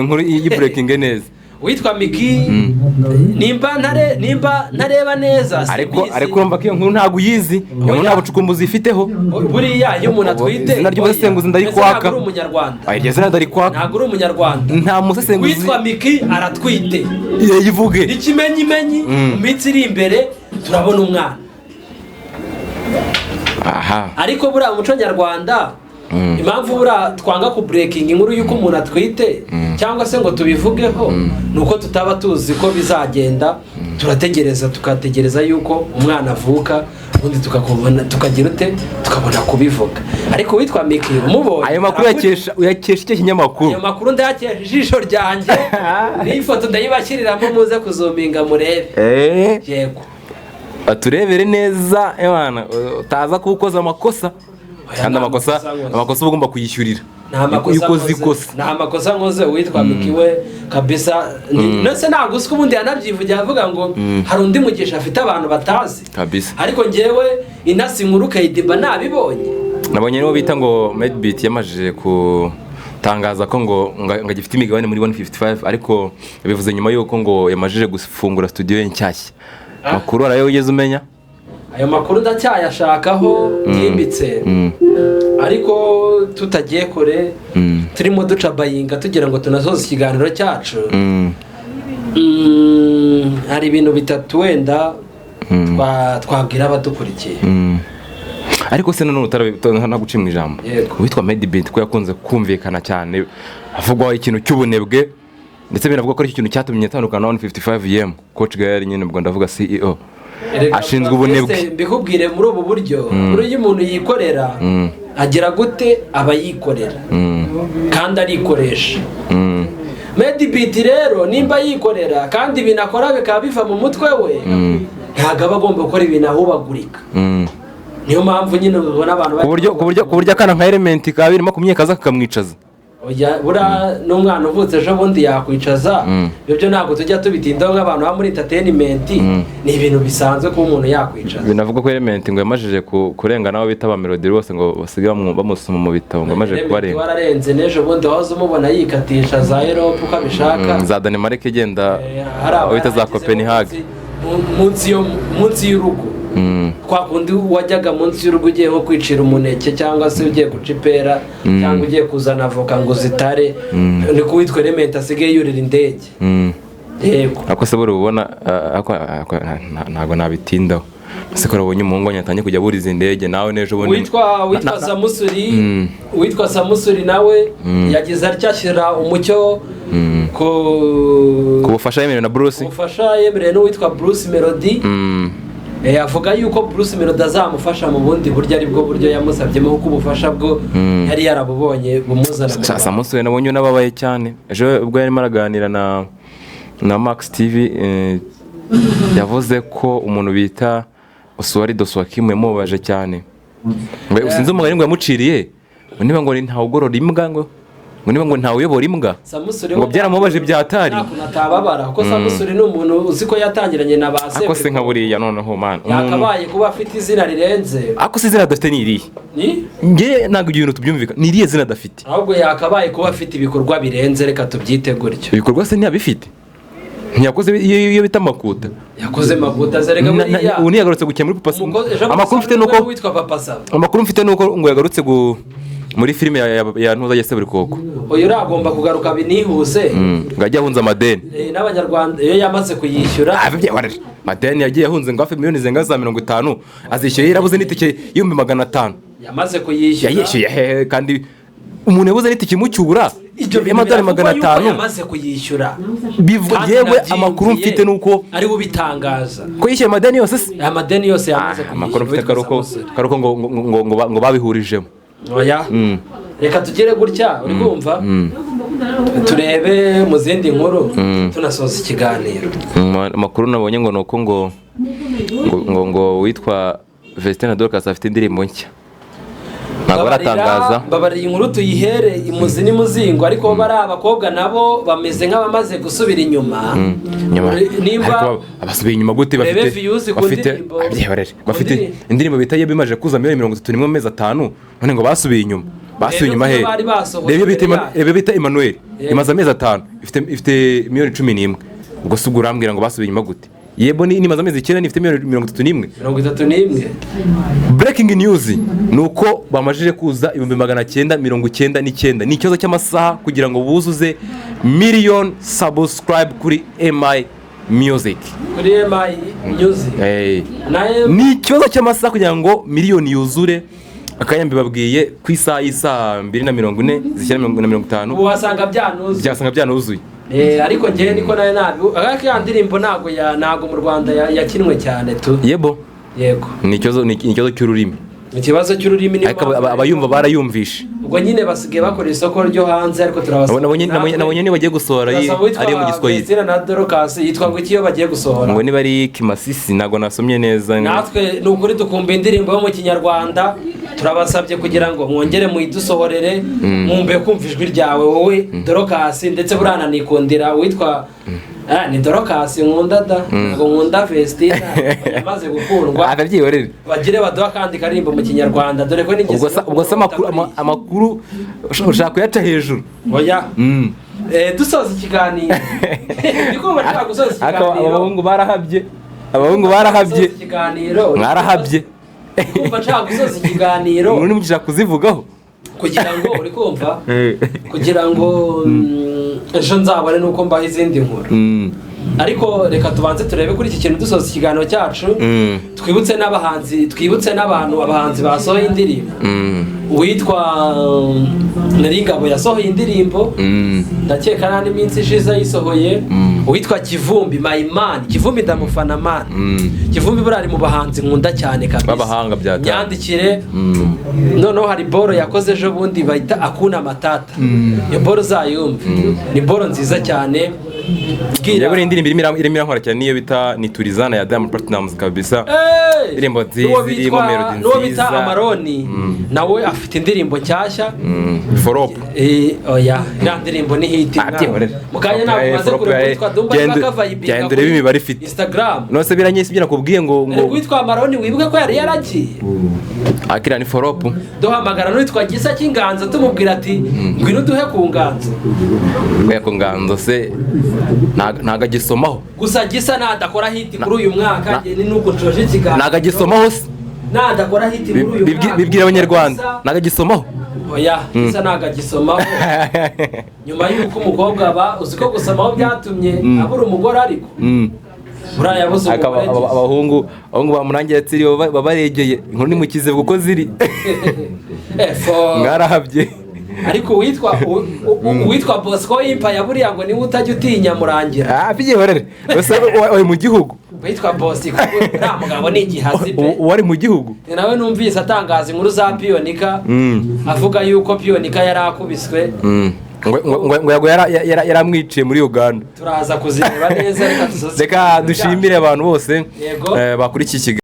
Speaker 1: nkuru yibreakinge neza.
Speaker 2: Witwa Miki, nimba ntareba neza,
Speaker 1: Ariko
Speaker 2: simbizi.
Speaker 1: ariko urumva ko iyo nkuru ntabwo uyizi, iyo nkuru nta bucukumbuzi ifiteho.
Speaker 2: Buriya iyo umuntu atwite,
Speaker 1: Izina ry'umusesenguzi ndarikwaka.
Speaker 2: Mbese ntabwo uri umunyarwanda?
Speaker 1: Ah, iryo zina ndarikwaka.
Speaker 2: Ntabwo uri umunyarwanda?
Speaker 1: Nta musesenguzi.
Speaker 2: Witwa Miki aratwite.
Speaker 1: Yivuge.
Speaker 2: Ikimenyimenyi, mu minsi iri imbere turabona umwana.
Speaker 1: Aha.
Speaker 2: Ariko buriya muco nyarwanda, impamvu buriya twanga ku breaking inkuru y'uko umuntu atwite cyangwa se ngo tubivugeho, ni uko tutaba tuzi ko bizagenda. Turategereza, tukategereza yuko umwana avuka, ubundi tukakubona, tukagira ute, tukabona kubivuga. Ariko uwitwa Miki umubonye
Speaker 1: Ayo makuru uyakesha icyo kinyamakuru?
Speaker 2: Ayo makuru ndayakesha ijisho ryanjye, n'iyi foto ndayibashyiriramo, muze kuzuminga murebe. Yego.
Speaker 1: Baturebere neza, ewana utaza kuba ukoze amakosa.
Speaker 2: Oya,
Speaker 1: Kandi
Speaker 2: nta
Speaker 1: amakosa
Speaker 2: makosa nkoze.
Speaker 1: amakosa uba ugomba kuyishyurira.
Speaker 2: Nta makosa
Speaker 1: Iyo ukoze
Speaker 2: nkoze.
Speaker 1: ikosa.
Speaker 2: Nta makosa nkoze. Uwitwa Miki we kabisa nose ntabwo usika. Ubundi yanabyivugiye avuga ngo hari undi mugisha afite abantu batazi.
Speaker 1: Kabisa.
Speaker 2: Ariko ngewe intasi nkuru Kayidimba nabibonye.
Speaker 1: Nabonye niwo bita ngo Madebeat yamajije gutangaza ko ngo agifite imigabane muri 155, ariko yabivuze nyuma y'uko ngo yamajije gufungura studio ye nshyashya. Makuru arayo wigeze umenya?
Speaker 2: Ayo makuru ndacyayashakaho byimbitse, ariko tutagiye kure, turimo duca bayinga tugira ngo tunasoze ikiganiro cyacu. Hari ibintu bitatu wenda twabwira abadukurikiye.
Speaker 1: Ariko se nanone ntaguciye mu ijambo,
Speaker 2: Yego.
Speaker 1: uwitwa Madebeat ko yakunze kumvikana cyane avugwaho ikintu cy'ubunebwe, ndetse binavuga ko ari cyo kintu cyatumye atandukana na 155 M Coach Gael nyine, ubwo ndavuga CEO,
Speaker 2: Erega
Speaker 1: ashinzwe ubunebwe.
Speaker 2: Ese mbikubwire muri ubu buryo: buriya iyo umuntu yikorera, agira gute, aba yikorera kandi arikoresha. Madebeat rero nimba yikorera kandi ibintu akora bikaba biva mu mutwe we, ntabwo aba agomba gukora ibintu ahubagurika. Niyo mpamvu nyine ubona abantu
Speaker 1: Ku buryo akana nka Element ka 2020 kaza kakamwicaza.
Speaker 2: Oya, buriya n'umwana uvutse ejo bundi yakwicaza. Ibyo byo ntabwo tujya tubitindaho nk'abantu baba muri entertainment, ni ibintu bisanzwe kuba umuntu yakwicaza.
Speaker 1: Binavuga ko Element ngo yamajije kurenga n'abo bita ba Melody rwose, ngo basigaye bamusoma mu bitabo, ngo yamajije
Speaker 2: Element
Speaker 1: kubarenga.
Speaker 2: wararenze. N'ejo bundi wahoze umubona yikatisha za Europe uko abishaka.
Speaker 1: Za Denmark igenda,
Speaker 2: Hari
Speaker 1: aho bita za
Speaker 2: abayageze
Speaker 1: Copenhagen.
Speaker 2: munsi y'urugo, kwa kundi wajyaga munsi y'urugo ugiye nko kwicira umuneke, cyangwa se ugiye guca ipera, cyangwa ugiye kuzana avoka ngo zitare, ni ko uwitwa Element asigaye yurira indege. Yego.
Speaker 1: Ariko se buri ubona ariko ntabwo nabitindaho. Ese ko urabonye umuhungu wanyu atangiye kujya aburiza indege, nawe n'ejo bundi
Speaker 2: Witwa Samusuri, witwa Samusuri nawe yagize atya ashyira umucyo ku
Speaker 1: ku bufasha yemerewe na Bruce.
Speaker 2: Ubufasha yemerewe n'uwitwa Bruce Melody. Avuga yuko Bruce Melody azamufasha mu bundi buryo, aribwo buryo yamusabyemo, kuko ubufasha bwo yari yarabubonye bumuzana mu Rwanda.
Speaker 1: Samusuri nabonye unababaye cyane ejo ubwo yarimo araganira na Max TV, yavuze ko umuntu bita Oswald Oswakim yamubabaje cyane. Ngo sinzi umugani ngo yamuciriye, ngo niba ngo ntawugorora imbwa, ngo niba ngo ntawuyobora imbwa.
Speaker 2: Samusuri
Speaker 1: Ngo byaramubabaje byatari.
Speaker 2: Nta kuntu atababara, kuko Samusuri ni umuntu uzi ko yatangiranye na ba
Speaker 1: Ako se nka buriya noneho man
Speaker 2: yakabaye kuba afite izina rirenze.
Speaker 1: Ako se izina adafite ni irihe?
Speaker 2: Ni
Speaker 1: Nge ntabwo ibyo bintu tubyumvikana, ni irihe zina adafite?
Speaker 2: Ahubwo yakabaye kuba afite ibikorwa birenze, reka tubyite gutyo.
Speaker 1: Ibikorwa se ntiyabifite? Ntiyakoze iyo bita Makuta?
Speaker 2: Yakoze Makuta zerega. Buriya
Speaker 1: Ubu ntiyagarutse gukina muri Papa
Speaker 2: Ejo
Speaker 1: Amakuru mfite nuko
Speaker 2: witwa Papa Sava.
Speaker 1: Amakuru mfite nuko ngo yagarutse muri filime ya Ntuza ya Seburikoko.
Speaker 2: Uyu uragomba kugaruka binihuse.
Speaker 1: Ngo ajye ahunze amadeni.
Speaker 2: N'abanyarwanda iyo yamaze kuyishyura.
Speaker 1: Ah, madeni yagiye ahunze ngo hafi miliyoni zirenga za 50 azishyuye, yarabuze n'itike y'500,000.
Speaker 2: Yamaze kuyishyura.
Speaker 1: Yayishyuye hehe kandi umuntu yabuze n'itike imucyura
Speaker 2: Ibyo bintu
Speaker 1: y'amadolari
Speaker 2: biravugwa
Speaker 1: magana
Speaker 2: yuko
Speaker 1: atanu
Speaker 2: yamaze kuyishyura. Kandi
Speaker 1: Yewe,
Speaker 2: nabyiyumviye,
Speaker 1: amakuru mfite ni uko
Speaker 2: ariwe ubitangaza.
Speaker 1: Ko yishyuye amadeni yose se?
Speaker 2: Aya madeni yose yamaze
Speaker 1: Ah, amakuru mfite
Speaker 2: kuyishyura.
Speaker 1: karuko ngo babihurijemo.
Speaker 2: Oya, reka tugere gutya, uri kumva, turebe mu zindi nkuru tunasoza ikiganiro.
Speaker 1: Amakuru nabonye ngo ni uko ngo witwa Vestine Dorcas afite indirimbo nshya, ntabwo baratangaza.
Speaker 2: Mbabarira, inkuru tuyihere imuzi n'imuzingo, ariko bari abakobwa nabo bameze nk'abamaze gusubira inyuma.
Speaker 1: Nyuma
Speaker 2: Nimba
Speaker 1: ariko abasubiye inyuma gute?
Speaker 2: Urebe
Speaker 1: Bafite
Speaker 2: views ku
Speaker 1: bafite
Speaker 2: ndirimbo.
Speaker 1: Abyihorere.
Speaker 2: Ku
Speaker 1: Bafite
Speaker 2: ndirimbo.
Speaker 1: indirimbo bita ye bimaje kuza 31 miliyoni mu mezi 5, none ngo basubiye inyuma. Basubiye inyuma he?
Speaker 2: Rero bari basohoye
Speaker 1: Reba iyo bita
Speaker 2: imbere yacu.
Speaker 1: Reba iyo bita Emmanuel.
Speaker 2: Yego.
Speaker 1: Imaze amezi 5, ifite miliyoni 11. Ubwo se ubwo urambwira ngo basubiye inyuma gute? Yebo, ni imaze amezi 9, ifite miliyoni 31.
Speaker 2: 31.
Speaker 1: Breaking news ni uko bamajije kuza 999,000. Ni ikibazo cy'amasaha kugira ngo buzuze miliyoni subscribe kuri MI Music.
Speaker 2: Kuri MI Music.
Speaker 1: Hey.
Speaker 2: Na
Speaker 1: Ni ikibazo cy'amasaha kugira ngo miliyoni yuzure. Akanya mbibabwiye ku isaha y'isaa 2:40 zishyira mirongo na mirongo itanu.
Speaker 2: Ubu wasanga byanuzuye.
Speaker 1: Byasanga byanuzuye.
Speaker 2: Ariko njyewe niko nayo nabi, ariko ya ndirimbo ntabwo mu Rwanda yakinwe cyane tu.
Speaker 1: Yebo.
Speaker 2: Yego.
Speaker 1: Ni ikibazo cy'ururimi.
Speaker 2: Ikibazo cy'ururimi niyo
Speaker 1: Ariko
Speaker 2: mpamvu.
Speaker 1: abayumva barayumvishe.
Speaker 2: Ubwo nyine basigaye bakora isoko ryo hanze, ariko turabasaba
Speaker 1: Nabonye niba bagiye gusohora
Speaker 2: turasaba uwitwa
Speaker 1: ariyo mu Giswahili.
Speaker 2: Vestina na Dorcas, yitwa ngo iki iyo bagiye gusohora?
Speaker 1: Ngo niba ari Kimasisi, ntabwo nasomye neza.
Speaker 2: Natwe ni ukuri dukumva indirimbo yo mu Kinyarwanda. Turabasabye kugira ngo mwongere muyidusohorere. Mwumve kumva ijwi ryawe wowe Dorcas, ndetse burananikundira witwa ni Dorcas nkunda da, ntabwo nkunda Vestina yamaze gukundwa.
Speaker 1: Akabyihorere.
Speaker 2: Bagire baduha akandi karirimbo mu Kinyarwanda, dore ko nigeze
Speaker 1: Ubwo se amakuru ushaka kuyaca hejuru?
Speaker 2: Oya. Dusoza ikiganiro, ndi kumva nshaka gusoza
Speaker 1: Ariko
Speaker 2: ikiganiro.
Speaker 1: abahungu barahabye, abahungu barahabye.
Speaker 2: Gusoza ikiganiro.
Speaker 1: Mwarahabye.
Speaker 2: Ndi kumva nshaka gusoza ikiganiro.
Speaker 1: Inkuru ntimushaka kuzivugaho.
Speaker 2: Kugira ngo uri kumva, kugira ngo ejo nzabone nuko mbaho izindi nkuru. Ariko reka tubanze turebe kuri iki kintu dusoza ikiganiro cyacu. Twibutse n'abahanzi, twibutse n'abantu, abahanzi basohoye indirimbo. Uwitwa Neringabo yasohoye indirimbo. Ndakeka n'andi minsi ishize ayisohoye. Uwitwa Kivumbi Mayimani, Kivumbi ndamufana man. Kivumbi buriya ari mu bahanzi nkunda cyane kabisa.
Speaker 1: B'abahanga bya cyane.
Speaker 2: Myandikire. Noneho hari boro yakoze ejo bundi bayita Akuna Matata. Iyo boro uzayumve, ni boro nziza cyane. Bwira
Speaker 1: Yewe, indirimbo irimo irankora cyane niyo bita Niturizana ya Diamond Platnumz kabisa.
Speaker 2: Hey!
Speaker 1: Indirimbo nziza,
Speaker 2: N'uwo
Speaker 1: irimo melody
Speaker 2: n'uwo bita
Speaker 1: nziza.
Speaker 2: Amaroni nawe afite indirimbo nshyashya.
Speaker 1: Flop.
Speaker 2: Oya, iriya ndirimbo ni hit.
Speaker 1: Ah, byihorere.
Speaker 2: Mu kanya ntabwo
Speaker 1: Eh,
Speaker 2: maze
Speaker 1: flop,
Speaker 2: kureba uwitwa Dumba bakavayibinga
Speaker 1: genda urebe imibare ifite.
Speaker 2: Instagram.
Speaker 1: None se biranyise ibyo nakubwiye ngo
Speaker 2: Ariko uwitwa Amaroni wibuke ko yari yaragiye.
Speaker 1: Akira ni flop.
Speaker 2: Duhamagara n'uwitwa Gisa cy'Inganzo tumubwira ati ngwino uduhe ku nganzo.
Speaker 1: Kubera ko nganzo se ntago agisomaho.
Speaker 2: Gusa Gisa nadakora hit kuri uyu mwaka, njye ni nuko nshoje ikiganiro.
Speaker 1: Ntago agisomaho se.
Speaker 2: Nadakora hit muri uyu mwaka,
Speaker 1: Bibwira Abanyarwanda.
Speaker 2: Gisa-
Speaker 1: Ntago agisomaho.
Speaker 2: Oya, Gisa ntago agisomaho nyuma y'uko umukobwa aba uzi ko gusomaho byatumye abura umugore, ariko buriya yabuze
Speaker 1: Ariko
Speaker 2: umugore Gisa.
Speaker 1: abahungu bamurangira tsiri baba baregeye inkuru nimukize kuko ziri. Mwarahabye.
Speaker 2: Ariko uwitwa Bosco Yimpa buriya ngo niwe utajya utinya Murangira.
Speaker 1: Ah, byihorere. Gusa wari mu gihugu.
Speaker 2: Uwitwa Bosco uriya mugabo ni igihazi pe.
Speaker 1: Wari mu gihugu.
Speaker 2: Ni nawe numvise atangaza inkuru za Piyonika, avuga yuko Piyonika yari akubiswe.
Speaker 1: Ngo yago yaramwiciye muri Uganda.
Speaker 2: Turaza kuzireba neza, reka dusoze
Speaker 1: Reka
Speaker 2: ikiganiro
Speaker 1: dushimire abantu bose
Speaker 2: Yego.
Speaker 1: bakurikiye ikiganiro.